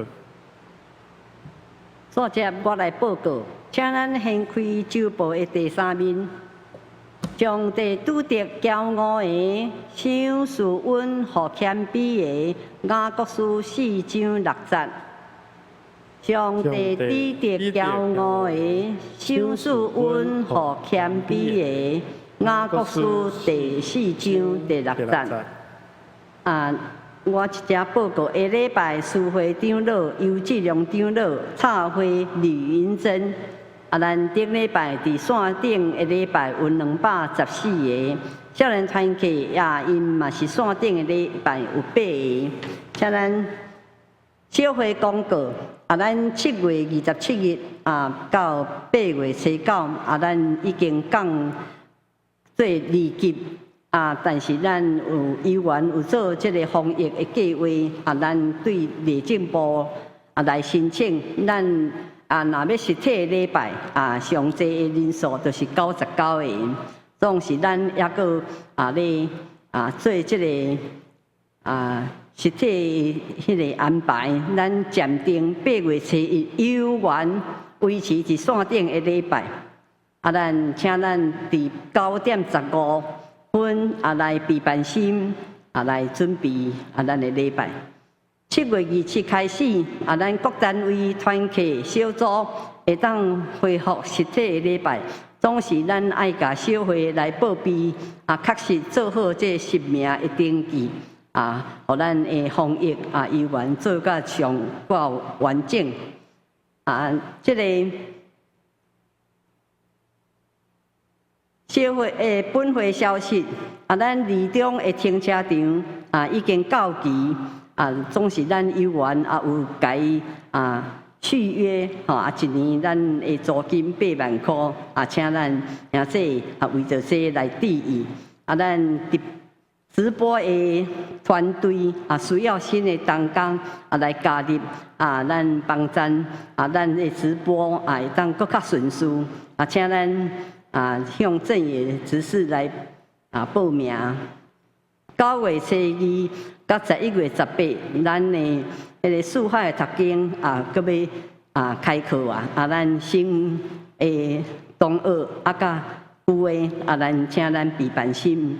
煞接我來報告，請咱掀開週報的第三面。上帝拄著驕傲的，賞賜阮予謙卑的，雅各書四章六節。上帝拄著驕傲的，賞賜阮予謙卑的，雅各書第四章第六節。啊，我一只報告，下禮拜司會長老游志良長老插花呂雲珍。啊，咱頂禮拜佇線頂的禮拜有214個少年團契，也𪜶嘛是線頂的禮拜有八個。請咱小會公告，啊，咱7月27日啊到8月9啊，咱已經降做二級啊，但是咱有醫院有做這个防疫的計劃啊，咱對內政部啊來申請，咱。啊，若欲實體禮拜啊，上濟的人數就是99個，總是咱猶閣啊咧啊做這个啊實體彼个安排，咱暫定8月1有緣維持佇線頂的禮拜。啊，咱請咱佇9點15分啊來備辦心啊來準備啊咱的禮拜。7月27開始，啊，咱各單位團契小組會當恢復實體的禮拜，總是咱愛共小會來報備，啊，確實做好這實名的登記，啊，予咱的防疫啊，人員做甲上夠完整。啊，這個小會的本會消息，啊，咱二中的停車場啊已經到期。啊，總是咱有緣啊，有共伊啊續約吼啊，一年咱的租金8萬箍啊，請咱兄弟啊為著這來注意啊，咱佇直播的團隊啊，需要新的同工啊來加入啊，咱幫贊啊，咱的直播啊會當閣較順遂啊，請咱啊向正野執事來啊報名。9月初2佮11月18，咱的彼個四海讀經啊，閣欲啊開課啊，啊，咱新的同學啊，佮舊的啊，咱請咱備辦心。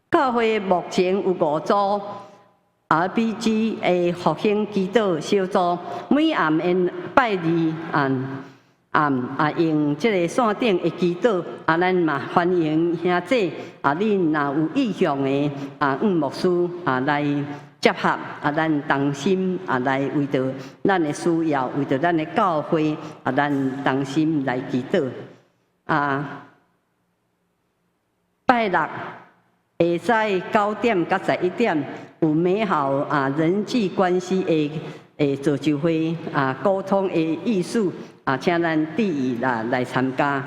教會目前有五組 RPG 的復興祈禱小組，每暗的拜二暗暗啊用這個線頂的祈禱啊，咱嘛歡迎兄姊啊，恁若有意向的啊，向牧師啊來接合啊，咱同心啊來為著咱的需要，為著咱的教會啊，咱同心來祈禱啊。拜六下晝9點到11點有美好啊人際關係的造就會啊溝通的藝術啊，請咱注意來來參加。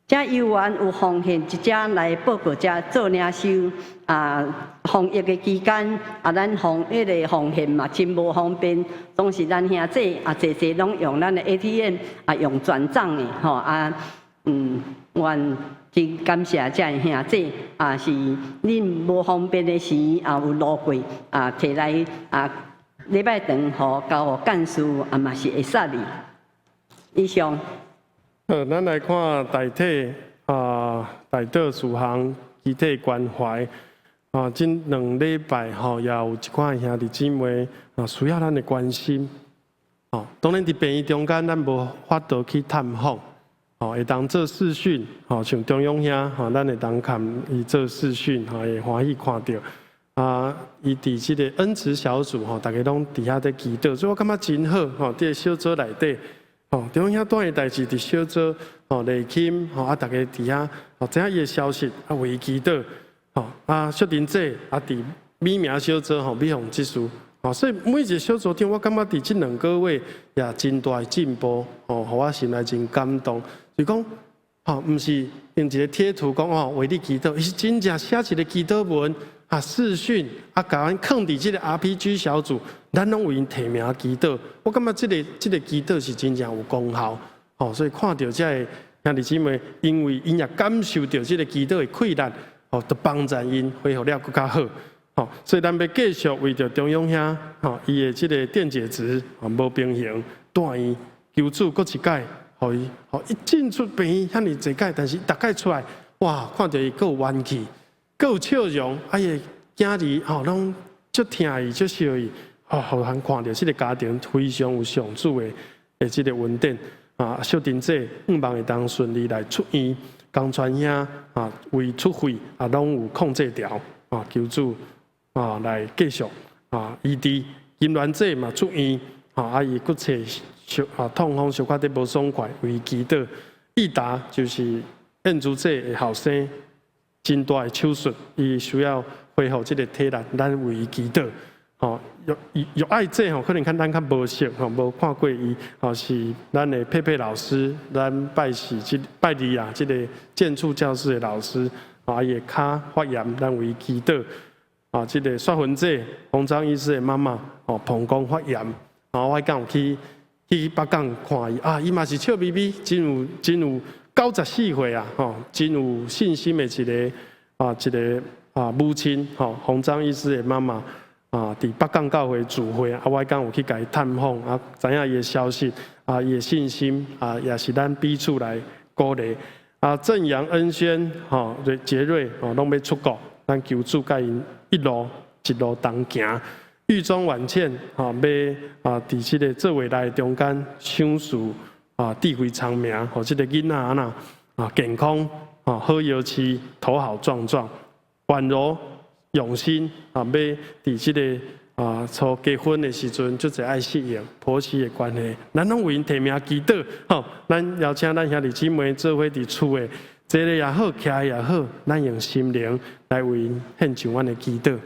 這有緣有奉獻一隻來報告這做領袖啊，防疫的期間啊，咱防彼個奉獻嘛真無方便，總是咱兄弟啊，濟濟攏用咱的 ATM 啊，用轉帳的吼啊，阮真感謝這个兄弟啊，是恁無方便的時啊，有路過啊，提來啊，禮拜堂予交予幹事啊，嘛是會使的。以上。好，咱來看代替啊，代禱事項，肢體關懷啊，這兩禮拜吼，也有一寡兄弟姊妹啊，需要咱的關心。哦，當然佇病院中間，咱無法度去探訪，哦，會當做視訊，吼，像中央兄，吼，咱會當共伊做視訊，吼，會歡喜看著。啊，伊佇這個恩慈小組，吼，逐家攏佇遐咧祈禱，所以我感覺真好，吼，佇個小組內底。吼，中央兄帶的代誌佇小組，吼，內心，吼，啊，逐家佇遐，吼，知影伊的消息，啊，為伊祈禱，吼，啊，淑玲姐，啊，佇美名小組，吼，美鳳執事，吼，所以每一個小組長，我感覺佇這兩個月也真大的進步，吼，予我心內真感動。就講，吼，毋是用一個貼圖講吼，為你祈禱，伊是真正寫一個祈禱文，啊，視訊，啊，共阮囥佇這個 RPG 小組。咱攏為𪜶提名祈禱，我感覺這個祈禱是真正有功效，吼，所以看著這个兄弟姊妹，因為𪜶也感受著這個祈禱的氣力，吼，就幫助𪜶恢復了閣較好，吼，所以咱欲繼續為著中央兄，吼，伊的這個電解質吼無平衡，住院求主閣一擺，予伊，吼，一進出病院遐爾濟擺，但是逐擺出來，哇，看著伊閣有元氣，閣有笑容，啊，伊的囝兒吼攏足疼伊，足惜伊。哦，予人看著這個家庭非常有上主的的這個恩典啊！淑珍姐向望會當順利來出院，江川兄啊胃出血啊，攏有控制牢啊！求主啊來繼續啊醫治。金鑾姐嘛出院啊，啊伊骨刺小啊痛風小可佇無爽快，為祈禱。益達就是燕珠姐的後生，真大的手術，伊需要恢復這個體力，咱為伊祈禱。吼，玉玉愛姐吼，可能較咱較無熟吼，無看過伊吼，是咱的佩佩老師，咱拜四這拜二啊，這個建築教室的老師，啊，伊的跤發炎，咱為伊祈禱。啊，這個雪芬姐，洪章醫師的媽媽，哦，膀胱發炎，啊，我剛有去去北港看伊，啊，伊嘛是笑眯眯，真有真有94歲啊，吼，真有信心的一個啊，一個啊母親，吼，洪章醫師的媽媽。啊，佇北港教會聚會，啊，我剛有去共伊探訪，啊，知影伊的消息，啊，伊的信心，啊，也是咱彼此來鼓勵。啊，鄭陽恩軒，吼，傑瑞，吼，攏欲出國，咱求主佮𪜶一路一路同行。玉中婉倩，吼，欲啊，佇這个做未來中間賞賜啊，智慧聰明，予這个囡仔按怎啊，健康，啊，好腰飼，頭好壯壯，宛柔。用心啊，欲佇這个啊，初結婚的時陣，足濟愛適應婆媳的關係，咱攏為𪜶提名祈禱，吼，咱邀請咱兄弟姊妹做伙佇厝的，坐咧也好，徛也好，咱用心靈來為𪜶獻上阮的祈禱。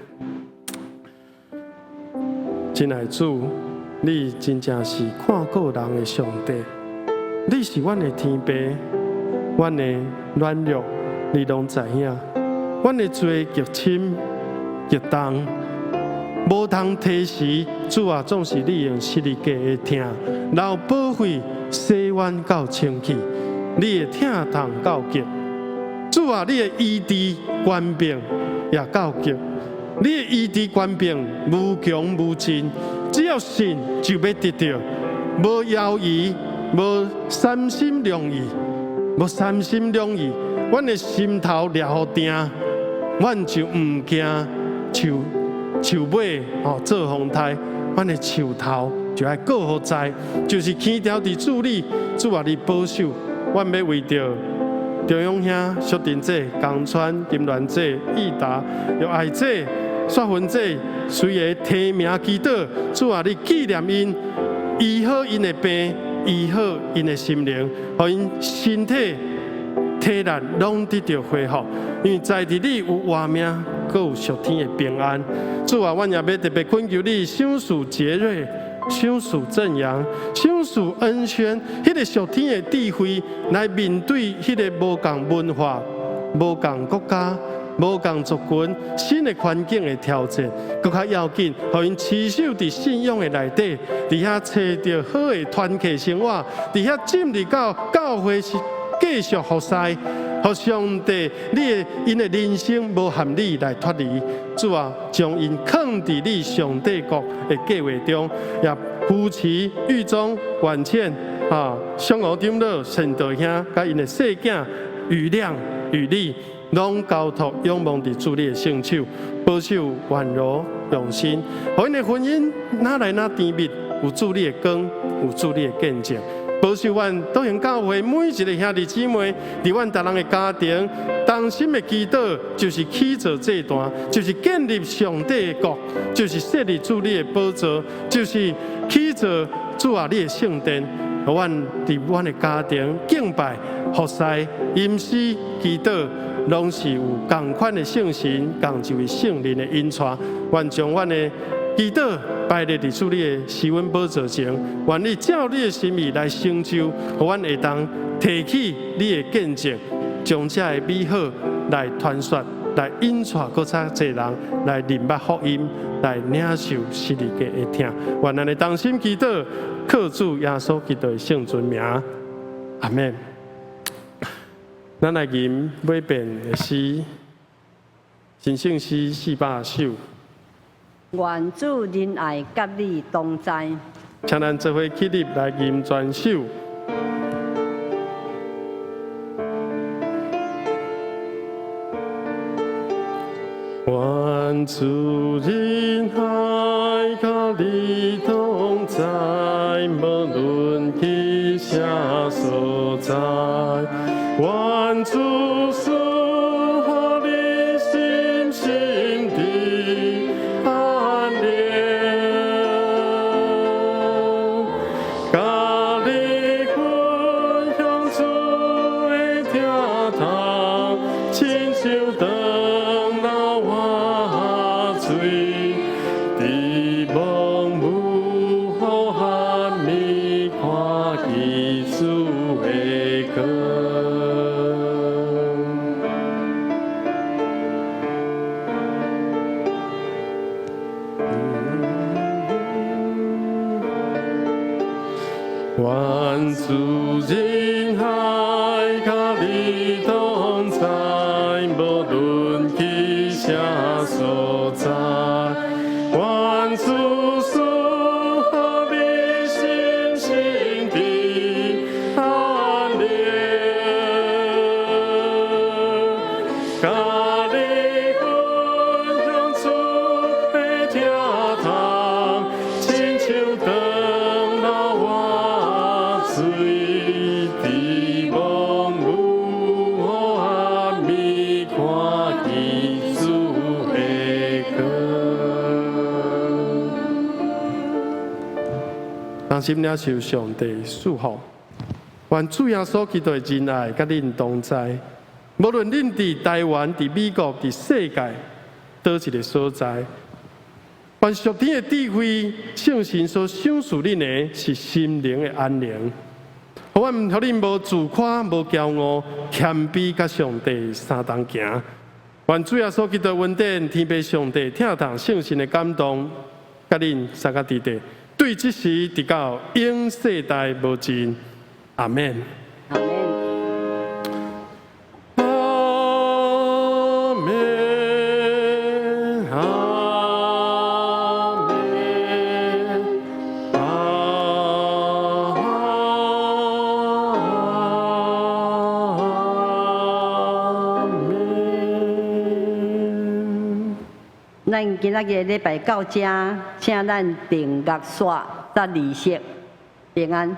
親愛主，你真正是看顧人的上帝，你是阮的天父，阮的軟弱，你攏知影；阮的罪極深極重，無通提時。主啊，總是你用十字架的疼，流寶血洗阮到清氣，你的疼痛到極。主啊，你的醫治權柄也到極，你的醫治權柄無窮無盡，只要信就欲得著，無猶豫，無三心兩意，無三心兩意，阮的心頭掠予定，阮就毋驚樹樹尾吼做風颱，阮的樹頭就愛閣予在，就是牽牢佇主裡，主啊，你保守，阮欲為著中勇兄、淑珍姐、江川、金鑾姐、益達、玉愛姐、雪芬姐，隨個提名祈禱，主啊，你紀念𪜶，醫好𪜶的病，醫好𪜶的心靈，予𪜶身體體力攏得著恢復。因為在佇你有活命，閣有屬天的平安。主啊，阮也欲特別懇求你，賞賜傑瑞，賞賜正陽，賞賜恩軒，彼個屬天的智慧來面對彼個無仝文化、無仝國家、無仝族群新的環境的挑戰，閣較要緊，予𪜶持守佇信仰的內底，佇遐揣著好的團契生活，佇遐進入到教會是繼續服侍，予上帝你的𪜶的人生無和你來脫離。主啊，將𪜶囥佇你上帝國的計劃中，也扶持獄中婉倩啊，雙娥長老、善道兄，佮𪜶的細囝雨亮、雨麗，攏交託仰望佇主你的聖手，保守婉柔用心，予𪜶的婚姻哪來哪甜蜜，有主你的光，有主你的見證。保守阮多行教會每一个兄弟姊妹，佇阮逐人的家庭，同心的祈禱，就是起造祭壇，就是建立上帝的國，就是設立主你的寶座，就是起造主啊你的聖殿。予阮佇阮的家庭敬拜、服侍、吟詩、祈禱，攏是有仝款的聖神，仝一位聖靈的引帶。願將阮的祈禱擺列佇主你的施恩寶座前，願你照你的心意來成就，予阮會當提起你的見證，將這个美好來傳說，來引帶閣較濟人來認捌福音，來領受十字架的疼。願咱的同心祈禱，靠主耶穌基督的聖尊名，阿們。咱來吟尾遍的詩，神聖詩400首。願主仁愛佮你同在。請咱做伙起立來吟全首。願主仁愛佮你同在，無論去啥所在。願主賜予你心心的安寧，佮你分享主的疼痛，親像長老活水，佇暝霧黑暝看見主的光。願主仁愛佮你同在，無論去啥所在。願主賜予你心心的安寧，佮你分享主的疼痛，親像長老活水，佇暝霧黑暝看見主的光。同心領受上帝祝福，願主耶穌基督的仁愛佮恁同在。無論恁佇台灣、佇美國、佇世界佗一个所在，願屬天的智慧、聖神所賞賜恁的是心靈的安寧，予阮予恁無自誇、無驕傲，謙卑佮上帝相同行。願主耶穌基督恩典、天父上帝疼痛聖神的感動，佮恁三個弟弟，對這時直到永世代無盡。阿們。阿們。阿們，阿們，阿們。咱今仔日禮拜到這，請咱定樂煞十二色平安。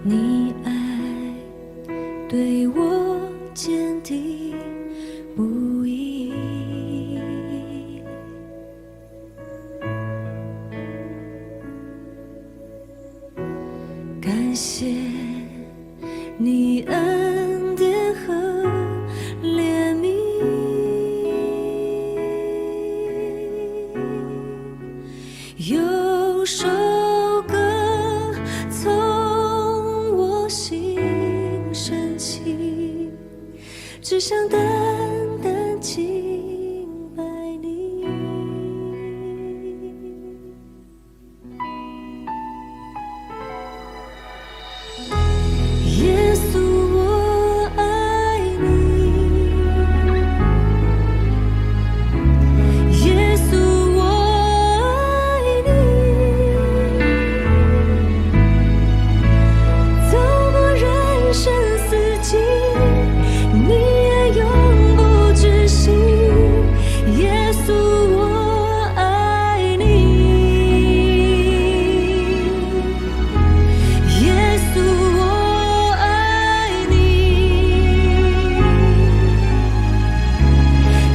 你愛對我堅定不移，感謝你恩典和憐憫，有首歌從我心升起，只想單單敬拜你。耶穌，我愛你。耶穌，我愛你。走過人生四季，你愛永不止息。耶穌，我愛你。耶穌，我愛你。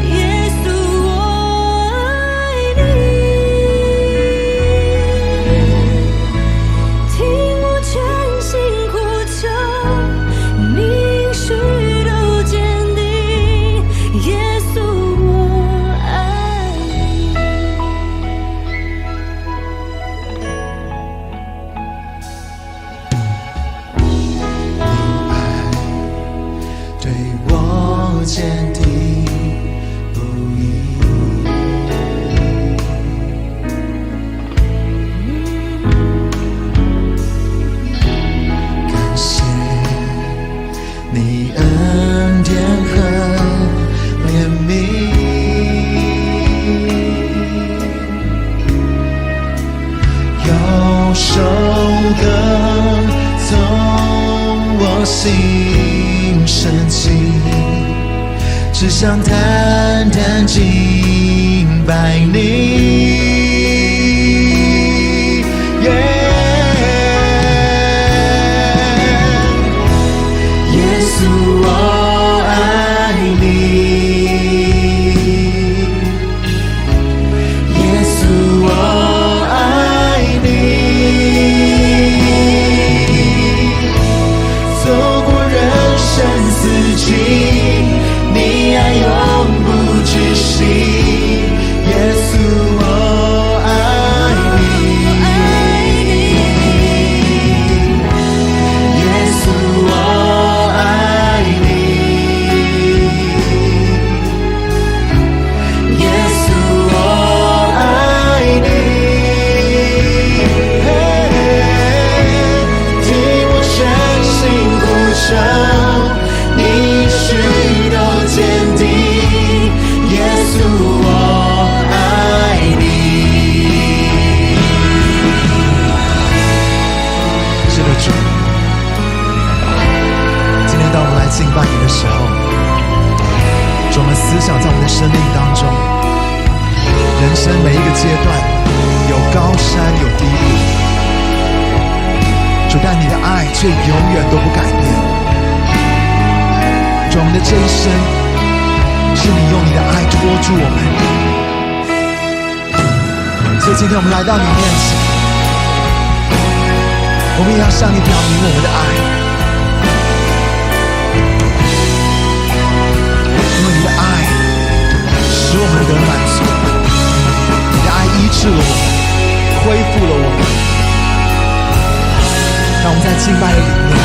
耶穌，我愛你。聽我全心呼求，你應許都堅定。耶穌，我愛你。對我堅定不移，感謝你恩典和憐憫，有首歌從我心升起，只想單單敬拜你。耶穌，我愛你。耶穌，想，在我們的生命當中，人生每一個階段有高山有低谷，主，但你的愛卻永遠都不改變。主，我們的這一生是你用你的愛托住我們，所以今天我們來到你面前，我們也要向你表明我們的愛，因為你的愛使我們得滿足，你的愛醫治了我們，恢復了我們。讓我們在敬拜的裡面，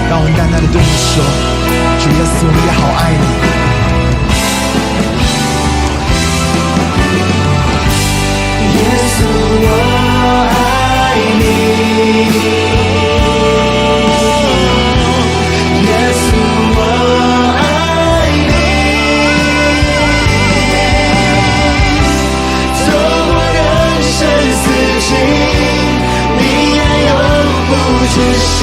讓我們單單的對你說：主耶穌，我們也好愛你。耶穌，我愛你。耶穌，我愛你。走過人生四季，你愛永不止息。